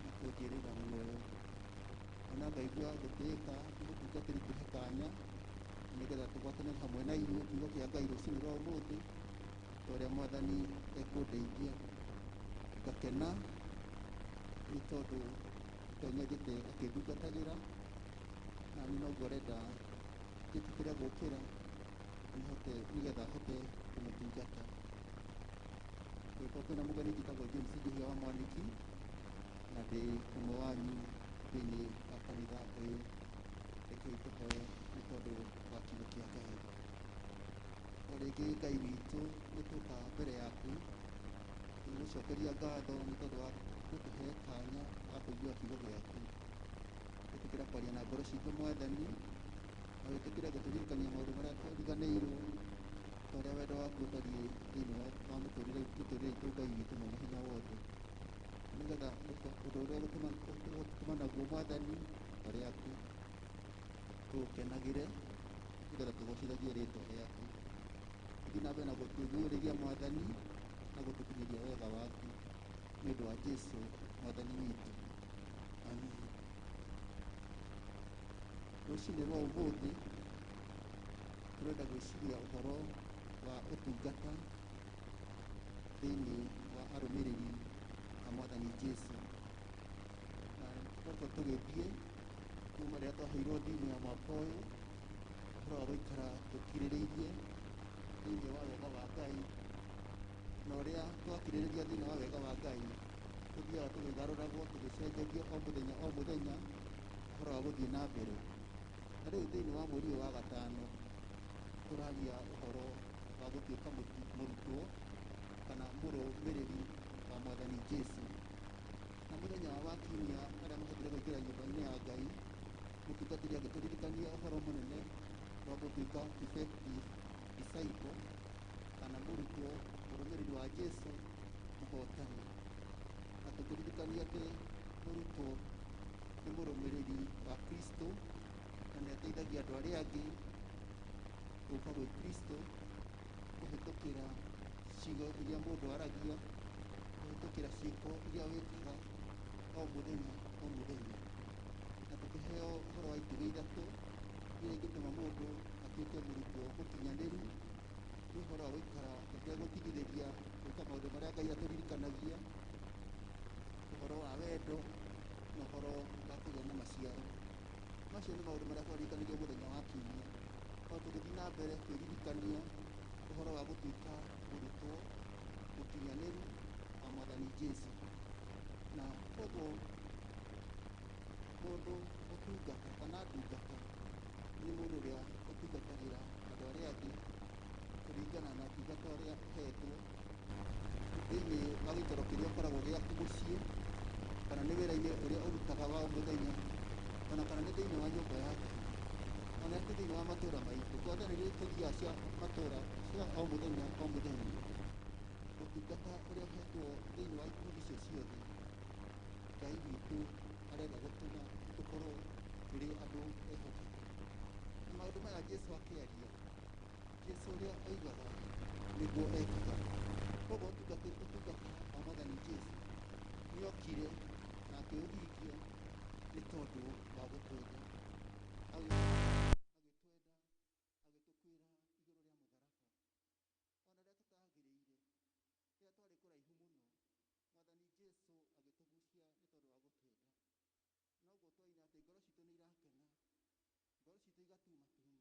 na kũnjĩrĩra muoyo. Ona ngaigua gũtĩĩka nĩ mũtungatĩri kũhe kanya nĩgetha tũgwatanĩre hamwe na inyuĩ kiugo kĩa Ngai rũcinĩ rwa ũmũthĩ ta ũrĩa Mwathani ekũndeithia. Ngakena nĩ tondũ Ngai nĩathiĩte akĩndungatagĩra, na niĩ noguo arenda njĩtĩkĩre gũkĩra nĩhote nĩgetha hote kũmũtungata. Angĩkorwo kwĩna mũgeni, njĩtagwo James Njihia wa Mwaniki na ndĩ ũmwe wanyu thĩinĩ wa kanitha ũyũ. Rekei tũhoe nĩ tondũ wa kiugo kĩa Ngai. O rĩngĩ Ngai witũ, nĩ tũka mbere yaku tũgũcokeria ngatho nĩ tondũ wa gũtũhe kanya ga kũigua kiugo gĩaku. Ĩtĩkĩra kwaria na ngoro citũ Mwathani, na wĩtĩkĩre gũtũririkania maũndũ marĩa twariganĩirwo, ta ũrĩa wendo waku ũtariĩ thĩinĩ wa mũtũrĩre witũ Ngai witũ mwene hinya wothe, nĩgetha ũndũ ũrĩa ũgũtũma naguo Mwathani ta rĩaku tũũkenagĩre, nĩgetha tũgocithagie rĩtwa rĩaku. Thiĩ na mbere na gũtũguũrĩria Mwathani na gũtũkinyĩria wega waku nĩ ũndũ wa Jesũ Mwathani witũ, amen. Rũcinĩ rwa ũmũthĩ tũrenda gwĩciria ũhoro wa ũtungata thĩinĩ wa arũmĩrĩri a Mwathani Jesũ. Na tũkoretwo tũgĩthiĩ kuma rĩrĩa twaheirwo thimũ ya mwaka ũyũ, ũhoro wa gũikara tũkirĩrĩirie thĩinĩ wa wega wa Ngai, na ũrĩa twakirĩrĩria thĩinĩ wa wega wa Ngai tũthiaga tũkĩgarũragwo tũgĩcenjagio o mũthenya o mũthenya ũhoro wa gũthiĩ na mbere. Na rĩu thĩinĩ wa mweri ũyũ wa gatano tũraria ũhoro wa gũtuĩka mũrutwo kana mũrũmĩrĩri wa Mwathani Jesu. Na mũthenya wa kiumia arĩa mahotire kũingĩra nyũmba-inĩ ya Ngai, mũtungatĩri agĩtũririkania ũhoro mũnene wa gũtuĩka effective disciple kana mũrutwo mũrũmĩrĩri wa Jesu mũhotani. Na tũkĩririkania atĩ mũrutwo nĩ mũrũmĩrĩri wa Kristo na nĩ ateithagia andũ arĩa angĩ gũka gwĩ Kristo kũhĩtũkĩra ciugo iria mũndũ aragia, kũhĩtũkĩra ciĩko iria wĩkaga o mũthenya o mũthenya. Na tũkĩheo ũhoro wa itugĩ ithatũ iria ingĩtũma mũndũ atuĩke mũrutwo mũkinyanĩru. Nĩ ũhoro wa gũikara ũtegũtigithĩria gwĩka maũndũ marĩa Ngai atũririkanagia, ũhoro wa wendo na ũhoro wa kũgĩa na maciaro. Macio nĩ maũndũ marĩa twaririkanirio mũthenya wa kiumia. O tũgĩthiĩ na mbere kwĩririkania ũhoro wa gũtuĩka mũrutwo mũkinyanĩru wa Mwathani Jesu. Na koguo mũndũ ũtungata kana ndungata nĩ mũndũ ũrĩa ũtungatagĩra andũ arĩa angĩ kũringana na ũtungata ũrĩa ũhetwo thĩinĩ wa gĩikaro kĩrĩa ũkoragwo gĩaku mũciĩ, kana nĩ wĩra-inĩ ũrĩa ũrutaga wa o mũthenya, ona kana nĩ thĩinĩ wa nyũmba yaku, ona nĩ thĩinĩ wa matũũra maitũ. Kwanja nĩ rĩrĩa tũthiaga cia matũũra cia o mũthenya o mũthenya, ũtungata ũrĩa ũhetwo thĩinĩ wa ikundi icio ciothe, Ngai witũ arenda gũtũma tũkorwo tũrĩ andũ ehokeku. Na maũndũ maya Jesu akĩaria, Jesu ũrĩa oigaga nĩguo ekaga. Koguo ũtungata wa Mwathani Jesu nĩokire na akĩũhingia nĩ tondũ wa gũtwenda. Agĩtwenda, agĩtũkuĩra igũrũ rĩa mũtharaba. Ona rĩrĩa tũtagĩrĩire, rĩrĩa twarĩ kũraihu mũno, Mwathani Jesu agĩtũgucia nĩ tondũ wa gũtwenda. Noguo twaina atĩ ngoro citũ nĩ irakena, ngoro citũ igatumatuma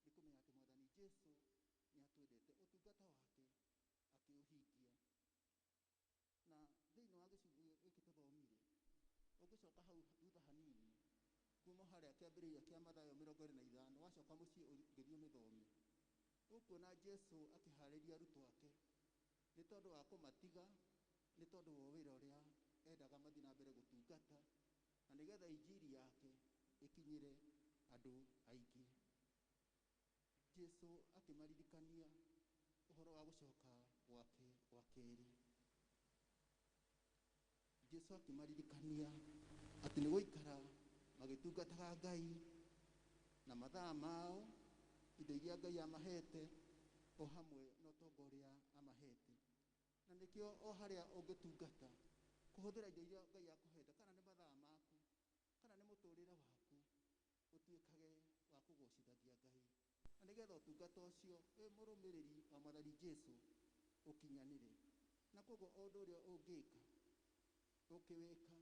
nĩ kũmenya atĩ Mwathani Jesu nĩ atwendete. Ũtungata wake akĩũhingia. Na thĩinĩ wa gĩcunjĩ gĩkĩ tũthomire, ũngĩcoka hau thutha hanini, kuma harĩa kĩambĩrĩria kĩa Mathayo 25, wacoka mũciĩ ũngĩthiĩ ũmĩthome, ũkuona Jesu akĩharĩria arutwo ake nĩ tondũ wa kũmatiga, nĩ tondũ wa wĩra ũrĩa endaga mathiĩ na mbere gũtungata, na nĩgetha injiri yake ĩkinyĩre andũ aingĩ. Jesu akĩmaririkania ũhoro wa gũcoka gwake gwa kerĩ. Jesu akĩmaririkania atĩ nĩ gũikara magĩtungataga Ngai na mathaa mao, indo iria Ngai amahete, o hamwe na ũtonga ũrĩa amahete. Na nĩkĩo o harĩa ũngĩtungata, kũhũthĩra indo iria Ngai akũhete, kana nĩ mathaa maku, kana nĩ mũtũrĩre waku, ũtuĩkage wa kũgocithagia Ngai. Na nĩgetha ũtungata ũcio wĩ mũrũmĩrĩri wa Mwathani Jesu ũkinyanĩre. Na koguo o ũndũ ũrĩa ũngĩka, ũkĩwĩka,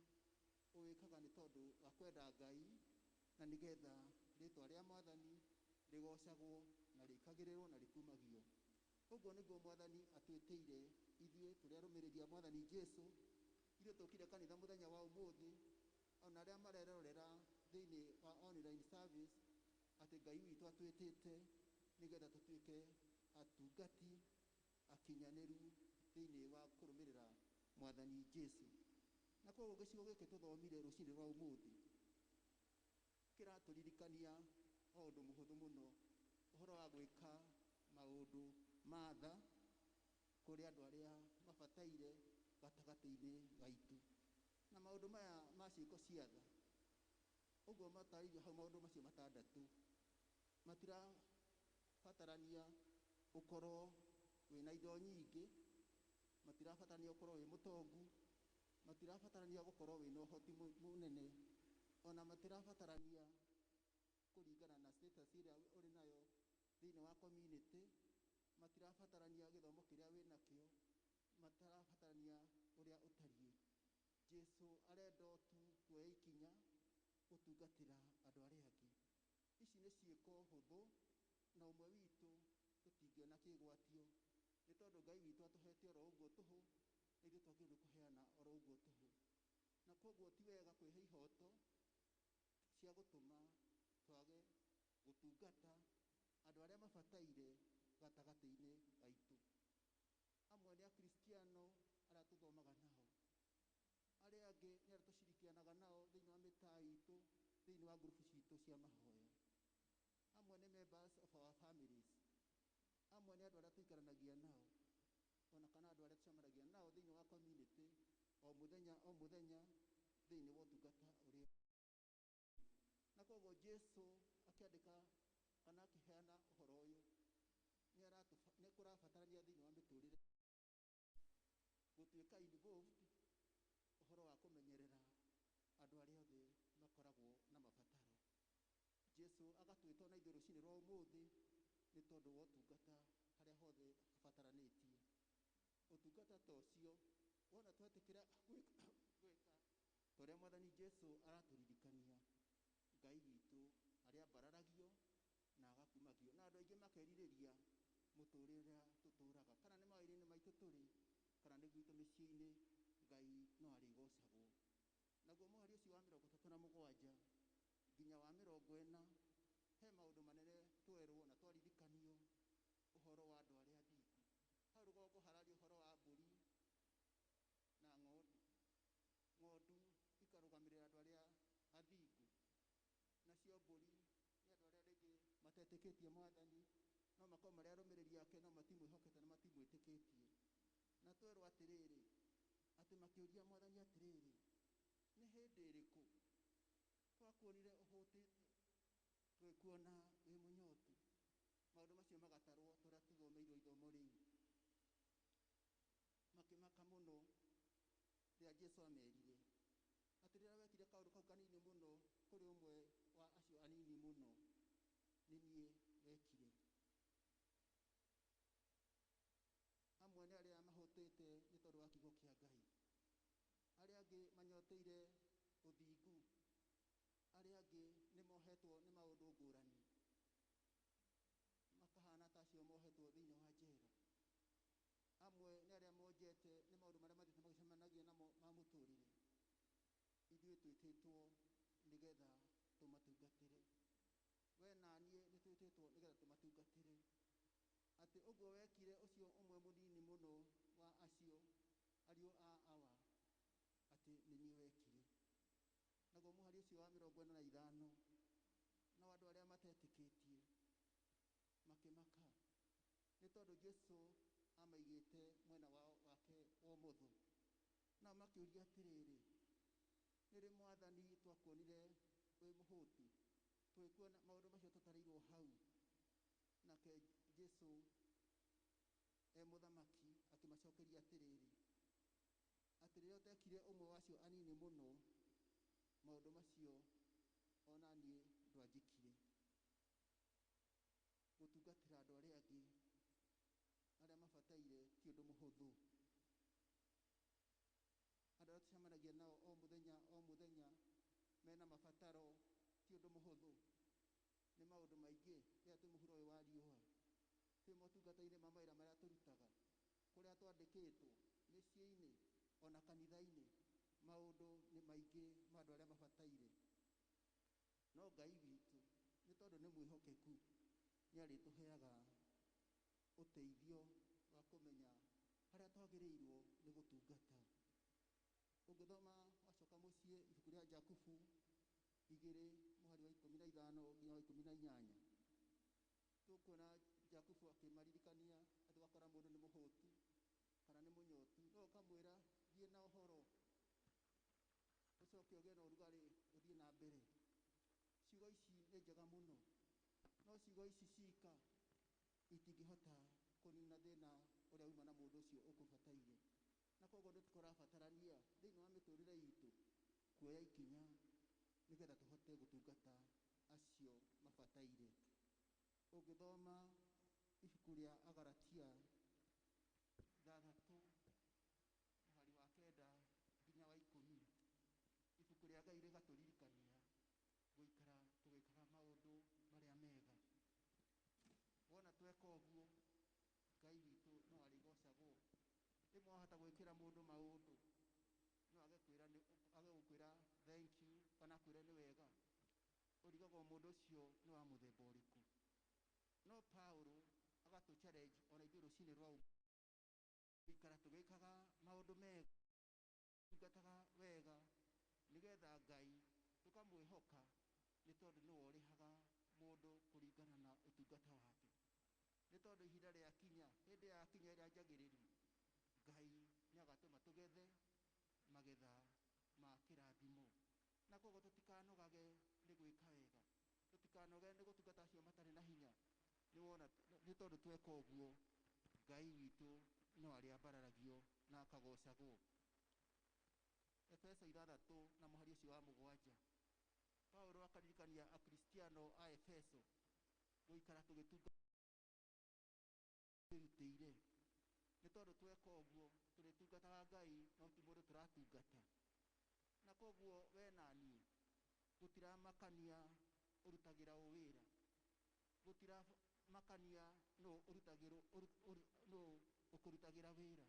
ũwĩkaga nĩ tondũ wa kwenda Ngai, na nĩgetha rĩtwa rĩa Mwathani rĩgocagwo na rĩkagĩrĩrwo na rĩkumagio. Ũguo nĩguo Mwathani atwĩtĩire ithuĩ tũrĩ arũmĩrĩri a Mwathani Jesu, ithuĩ tũkire kanitha mũthenya wa ũmũthĩ, ona arĩa marerorera thĩinĩ wa online service, atĩ Ngai witũ atwĩtĩte nĩgetha tũtuĩke atungati akinyanĩru thĩinĩ wa kũrũmĩrĩra Mwathani Jesu. Na koguo gĩcigo gĩkĩ tũthomire rũcinĩ rwa ũmũthĩ kĩratũririkania o ũndũ mũhũthũ mũno, ũhoro wa gwĩka maũndũ ma tha kũrĩ andũ arĩa mabataire gatagatĩ-inĩ gaitũ. Na maũndũ maya ma ciĩko cia tha, ũguo matarĩirio hau maũndũ macio matandatũ, matirabatarania ũkorwo wĩna indo nyingĩ, matirabatarania ũkorwo wĩ mũtongu, matirabatarania gũkorwo wĩna ũhoti mũnene, ona matirabatarania kũringana na status ĩrĩa ũrĩ nayo thĩinĩ wa community, matirabatarania gĩthomo kĩrĩa wĩnakĩo, matirabatarania ũrĩa ũtariĩ. Jesu arenda o tu kuoya ikinya gũtungatĩra andũ arĩa angĩ. Ici nĩ ciĩko hũthũ na ũmwe witũ tũtingĩona kĩgwatio, nĩ tondũ Ngai witũ atũhete oro ũguo tũhũ, na ithuĩ twagĩrĩirwo nĩ kũheana oro ũguo tũhũ. Na koguo ti wega kwĩhe ihoto cia gũtũma twage Gũtungata andũ arĩa mabataire gatagatĩ-inĩ gaitũ. Amwe nĩ Akristiano arĩa tũthomaga nao, arĩa angĩ nĩ arĩa tũcirikianaga nao thĩinĩ wa mĩtaa itũ, thĩinĩ wa ngurubu citũ cia mahoya. Amwe nĩ members of our families, amwe nĩ andũ arĩa tũikaranagia nao, ona kana andũ arĩa tũcemanagia nao thĩinĩ wa community o mũthenya o mũthenya thĩinĩ wa ũtungata ũrĩa. Na koguo Jesu akĩandĩka kana akĩheana ũhoro ũyũ, nĩ kũrabatarania thĩinĩ wa mĩtũrĩre gũtuĩka involved ũhoro wa kũmenyerera andũ arĩa othe makoragwo na mabataro. Jesu agatwĩta ona ithuĩ rũcinĩ rwa ũmũthĩ nĩ tondũ wa ũtungata harĩa hothe habataranĩtie. Ũtungata ta ũcio wona twetĩkĩra gwĩka ta ũrĩa Mwathani Jesu aratũririkania, Ngai witũ arĩambararagio na agakumagio, na andũ aingĩ makerirĩria mũtũrĩre ũrĩa tũtũraga, kana nĩ mawĩra-inĩ maitũ tũrĩ, kana nĩ gwitũ mĩciĩ-inĩ, Ngai no arĩgocagwo. Naguo mũhari ũcio wa 37 nginya wa 40, he maũndũ manene twerwo na twaririkanio ũhoro wa andũ arĩa athingu. Hau rũgongo hararia ũhoro wa mbũri na ng'ondu. Ng'ondu ikarũgamĩrĩra andũ arĩa athingu, nacio mbũri nĩ andũ arĩa rĩngĩ matetĩkĩtie Mwathani, no makorwo marĩ arũmĩrĩri ake, no matimwĩhokete na matimwĩtĩkĩtie. Na twerwo atĩrĩrĩ, atĩ makĩũria Mwathani atĩrĩrĩ, nĩ hĩndĩ ĩrĩkũ twakuonire ũhũtĩte, tũgĩkuona wĩ mũnyotu? Maũndũ macio magatarwo tũrĩa tũthomeirwo ithomo rĩu. Makĩmaka mũno rĩrĩa Jesu amerire atĩ rĩrĩa wekire kaũndũ kau kanini mũno kũrĩ ũmwe wa acio anini mũno, nĩ niĩ wekire. Amwe nĩ arĩa mahũtĩte nĩ tondũ wa kiugo kĩa Ngai, arĩa angĩ manyoteire ũthingu, arĩa angĩ nĩ mohetwo nĩ maũndũ ngũrani, makahana ta acio mohetwo thĩinĩ wa njera. Amwe nĩ arĩa monjete nĩ maũndũ marĩa mathiĩte magĩcemanagia namo ma mũtũrĩre. Ithuĩ twĩtĩtwo nĩgetha tũmatungatĩre. We na niĩ nĩ twĩtĩtwo nĩgetha tũmatungatĩre. Atĩ ũguo wekire ũcio ũmwe mũnini mũno wa acio ariũ a Awa, atĩ nĩ niĩ wekire. Naguo mũhari ũcio wa 45, nao andũ arĩa matetĩkĩtie makĩmaka nĩ tondũ Jesu amaigĩte mwena wake wa ũmotho. Nao makĩũria atĩrĩrĩ, nĩ rĩ Mwathani twakuonire wĩ mũhũtu, tũgĩkuona maũndũ macio tũtarĩirwo hau? Nake Jesu e mũthamaki akĩmacokeria atĩrĩrĩ, atĩ rĩrĩa ũtekire ũmwe wa acio anini mũno, maũndũ macio ona niĩ ndwanjĩkire. Gũtungatĩra andũ arĩa angĩ arĩa mabataire ti ũndũ mũhũthũ. Andũ arĩa tũcemanagia nao o mũthenya o mũthenya mena mabataro ti ũndũ mũhũthũ. Nĩ maũndũ maingĩ rĩrĩa twĩ mũhuro ũyũ wa riũa, twĩ motungata-inĩ ma mawĩra marĩa tũrutaga, kũrĩa twandĩkĩtwo, mĩciĩ-inĩ ona kanitha-inĩ, maũndũ nĩ maingĩ ma andũ arĩa mabataire. No Ngai witũ nĩ tondũ nĩ mwĩhokeku, nĩ arĩtũheaga ũteithio wa kũmenya harĩa twagĩrĩirwo nĩ gũtungata. Ũngĩthoma wacoka mũciĩ ibuku rĩa Jakubu 2 mũhari wa 15 nginya wa 18, tũkuona Jakubu akĩmaririkania atĩ wakora mũndũ nĩ mũhũtu kana nĩ mũnyotu, no ũkamwĩra thiĩ na ũhoro, ũcoke ũgĩe na ũrugarĩ ũthiĩ na mbere. Ciugo ici nĩ njega mũno, no ciugo ici cika itingĩhota kũnina thĩna ũrĩa uma na mũndũ ũcio ũkũbataire. Na koguo nĩ tũrabatarania thĩinĩ wa mĩtũrĩre itũ kuoya ikinya nĩgetha tũhote gũtungata acio mabataire. Ũngĩthoma ibuku rĩa Agalatia 6 mũhari wa 9 nginya wa 10, ibuku rĩa Ngai rĩgatũririkania gũikara tũgĩkaga maũndũ marĩa mega. Wona tweka ũguo, Ngai witũ no arĩgocagwo. Rĩmwe wahota gwĩkĩra mũndũ maũndũ, no age gũkwĩra thank you kana akwĩre nĩ wega, ũrigagwo mũndũ ũcio Ũcio nĩ wa mũthemba ũrĩkũ? No Paulo agatũ challenge ona ithuĩ rũcinĩ rwa gũikara tũgĩkaga maũndũ mega, tungataga wega, nĩgetha Ngai tũkamwĩhoka, nĩ tondũ nĩwe ũrĩhaga mũndũ kũringana na ũtungata wake. Nĩ tondũ ihinda rĩakinya, hĩndĩ yakinya ĩrĩa njagĩrĩru, Ngai nĩagatũma tũgethe magetha ma kĩrathimo. Na koguo tũtikanogage nĩ gwĩka wega, tũtikanoge nĩ gũtungata acio matarĩ na hinya. Nĩwona, nĩ tondũ tweka ũguo Ngai witũ no arĩambararagio na akagocagwo. Efeso 6 na mũhari ũcio wa 7, Paulo akaririkania Akristiano a Efeso gũikara tũgĩtungata twĩrutĩire, nĩ tondũ tweka ũguo tũrĩtungataga Ngai no ti mũndũ tũratungata. Na koguo we na niĩ gũtiramakania ũrutagĩra ũ wĩra, gũtiramakania nũ ũrutagĩrwo, nũ ũkũrutagĩra wĩra,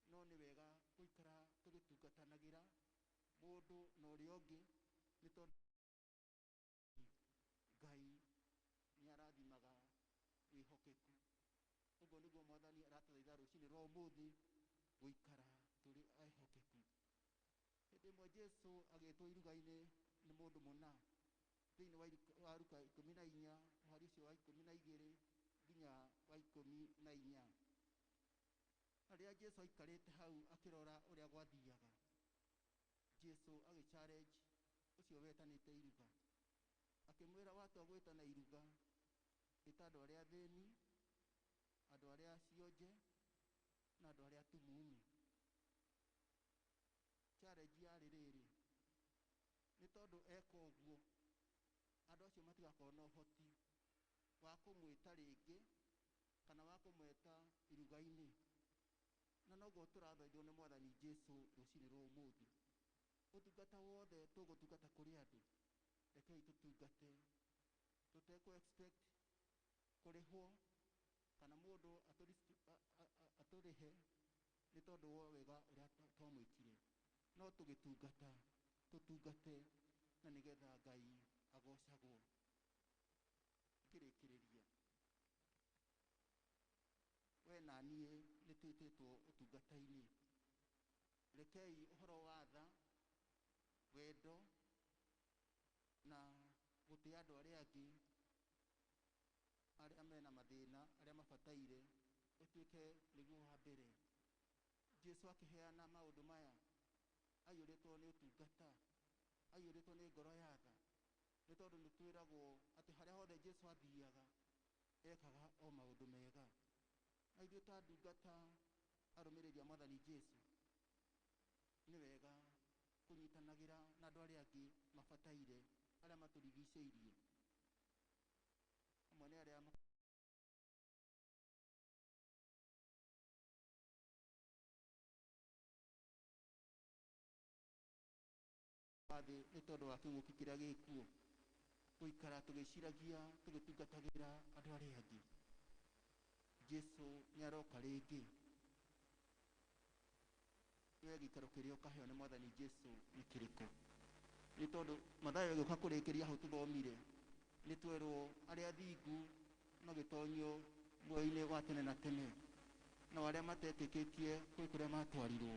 no nĩ wega gũikara tũgĩtungatanagĩra mũndũ na ũrĩa ũngĩ, nĩ tondũ Ngai nĩ arathimaga wĩhokeku. Ũguo nĩguo Mwathani aratũthaitha rũcinĩ rwa ũmũthĩ, gũikara tũrĩ ehokeku. Hĩndĩ ĩmwe Jesũ agĩtwo iruga-inĩ nĩ mũndũ mũna thĩinĩ wa Luka 14, mũhari ũcio wa 12 nginya wa 14. Na rĩrĩa Jesũ aikarĩte hau akĩrora ũrĩa gwathiaga, Jesũ agĩ challenge ũcio wetanĩte iruga, akĩmwĩra, watua gwĩtana iruga, ĩta andũ arĩa athĩni, andũ arĩa cionje, na andũ arĩa atumumu. Challenge yarĩ rĩrĩ, nĩ tondũ eka ũguo andũ acio matigakorwo na ũhoti wa kũmwĩta rĩngĩ kana wa kũmweta iruga-inĩ. Na noguo tũrathaithwo nĩ Mwathani Jesũ rũcinĩ rwa ũmũthĩ. Ũtungata wothe tũgũtungata kũrĩ andũ, rekei tũtungate tũtekũ expect kũrĩhwo kana mũndũ atũrĩhe nĩ tondũ wa wega ũrĩa twamwĩkire, no tũgĩtungata tũtungate na nĩgetha Ngai agocagwo. Ngĩrĩkĩrĩria, we na niĩ nĩ twĩtĩtwo ũtungata-inĩ. Rekei ũhoro wa tha, wendo na gũtĩa andũ arĩa angĩ, arĩa mena mathĩna, arĩa mabataire, ũtuĩke nĩguo wa mbere. Jesũ akĩheana maũndũ maya aiyũrĩtwo nĩ ũtungata, aiyũrĩtwo nĩ ngoro ya tha, nĩ tondũ nĩ twĩragwo atĩ harĩa hothe Jesũ athiaga ekaga o maũndũ mega. Na ithuĩ ta ndungata arũmĩrĩri a Mwathani Jesũ, nĩ wega kũnyitanagĩra na andũ arĩa angĩ mabataire, arĩa matũrigicĩirie, amwe nĩ arĩa thĩ nĩ tondũ wa kĩng'ũki kĩrĩa gĩkuo, gũikara tũgĩciragia tũgĩtungatagĩra andũ arĩa angĩ. Jesũ nĩ aroka rĩngĩ. We gĩikaro kĩrĩa ũkaheo nĩ Mwathani Jesũ nĩ kĩrĩkũ? Nĩ tondũ Mathayo ĩgĩũka kũrĩkĩria hau tũthomire, nĩ twerwo arĩa athingu magĩtonyio muoyo-inĩ wa tene na tene, na arĩa matetĩkĩtie kwĩ kũrĩa matwarirwo.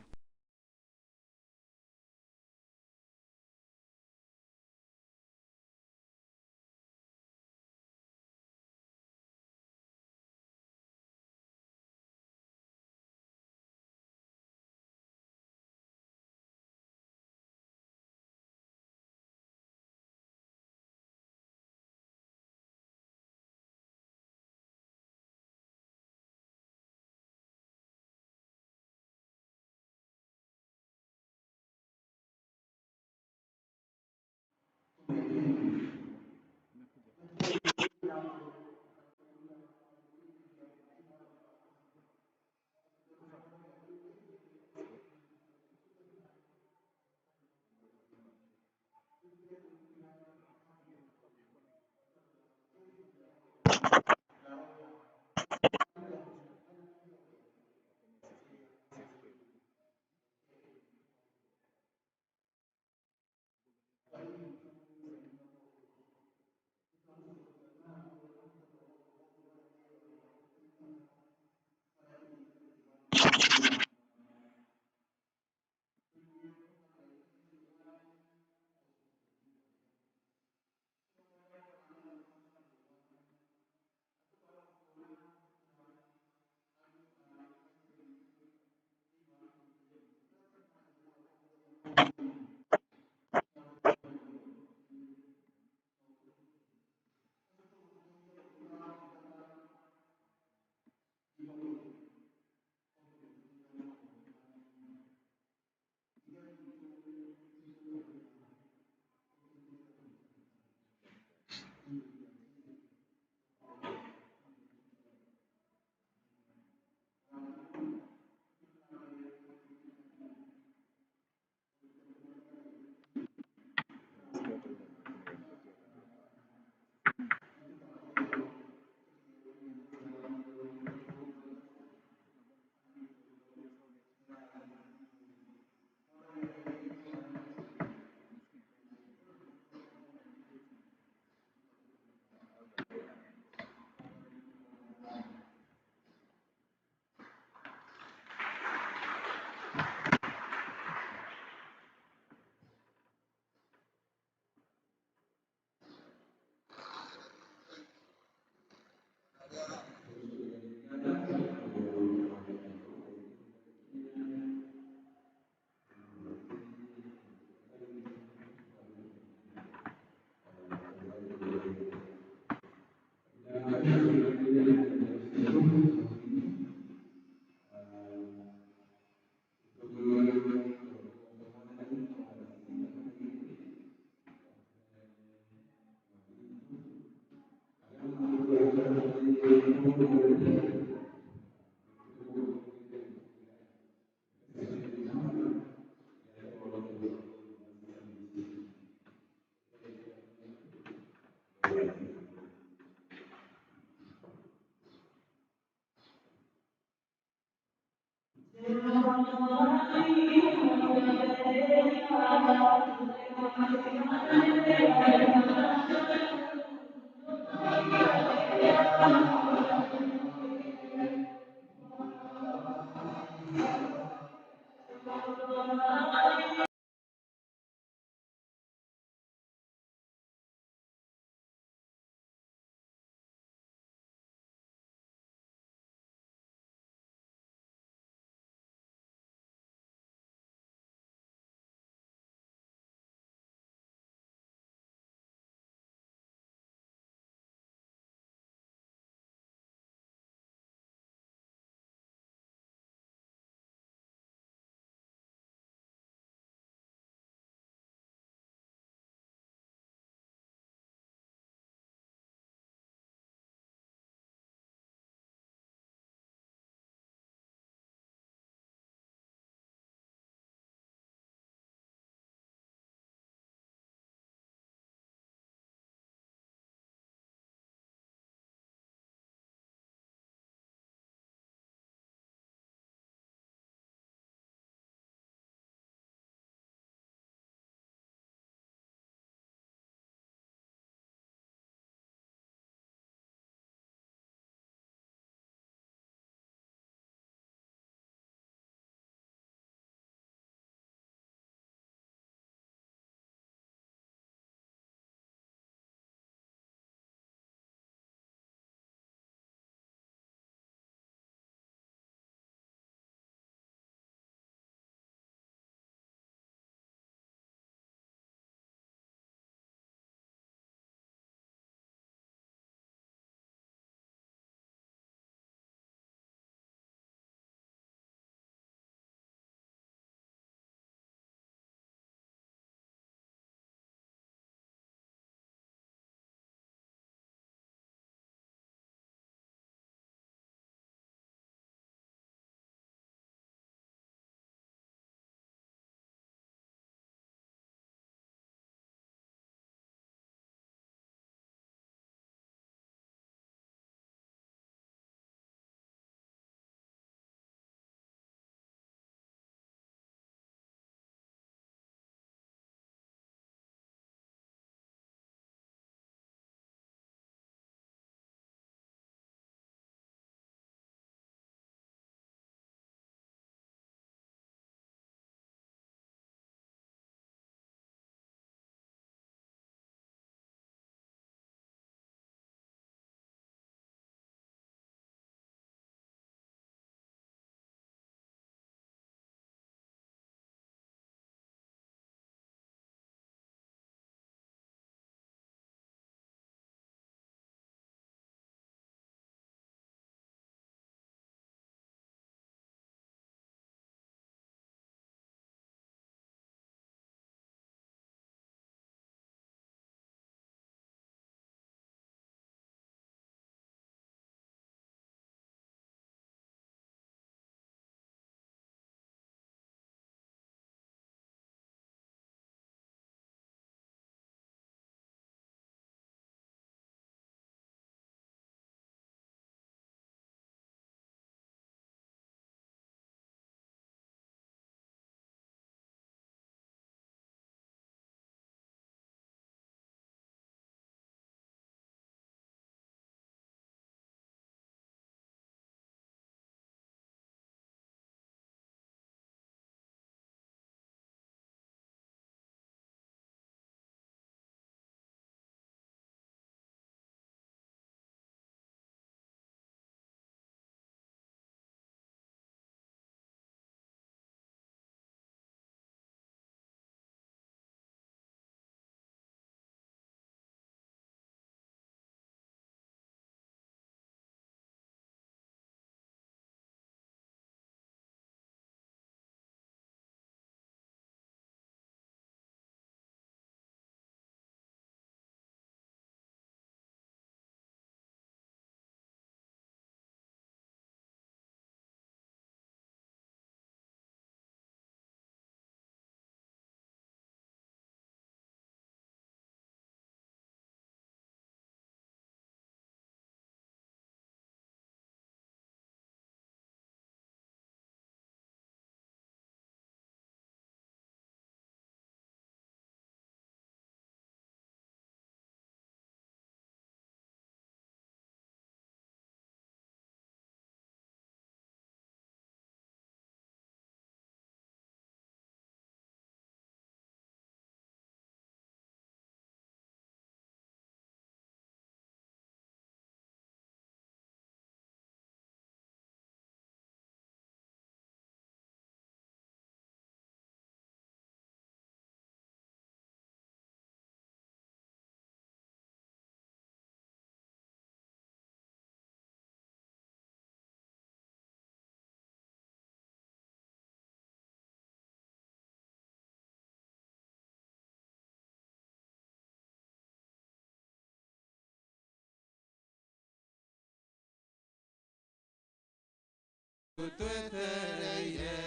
Twetereire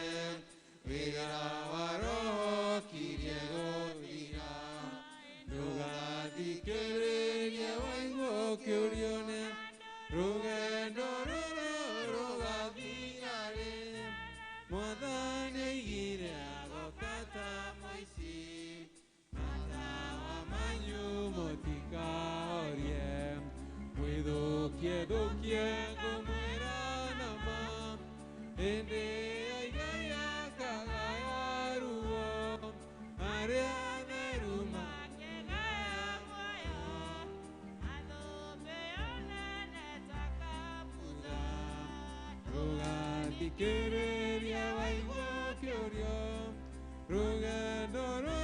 wĩra wa roho kirie gũthira ndũgathikĩrĩrie waigua ũkĩũrio nĩ rũgendo rũrũ rũgathinya rĩ mwathani oigire agoka ta mũici matawa manyu mũtikahorie mwĩthũkie thũkie ngũmwĩra nama ĩndĩ Ngai akagaya ruo arĩa atheru makĩgaya muoyo ndũgathikĩrĩria waigua ũkĩũrio rũgendo rũrũ.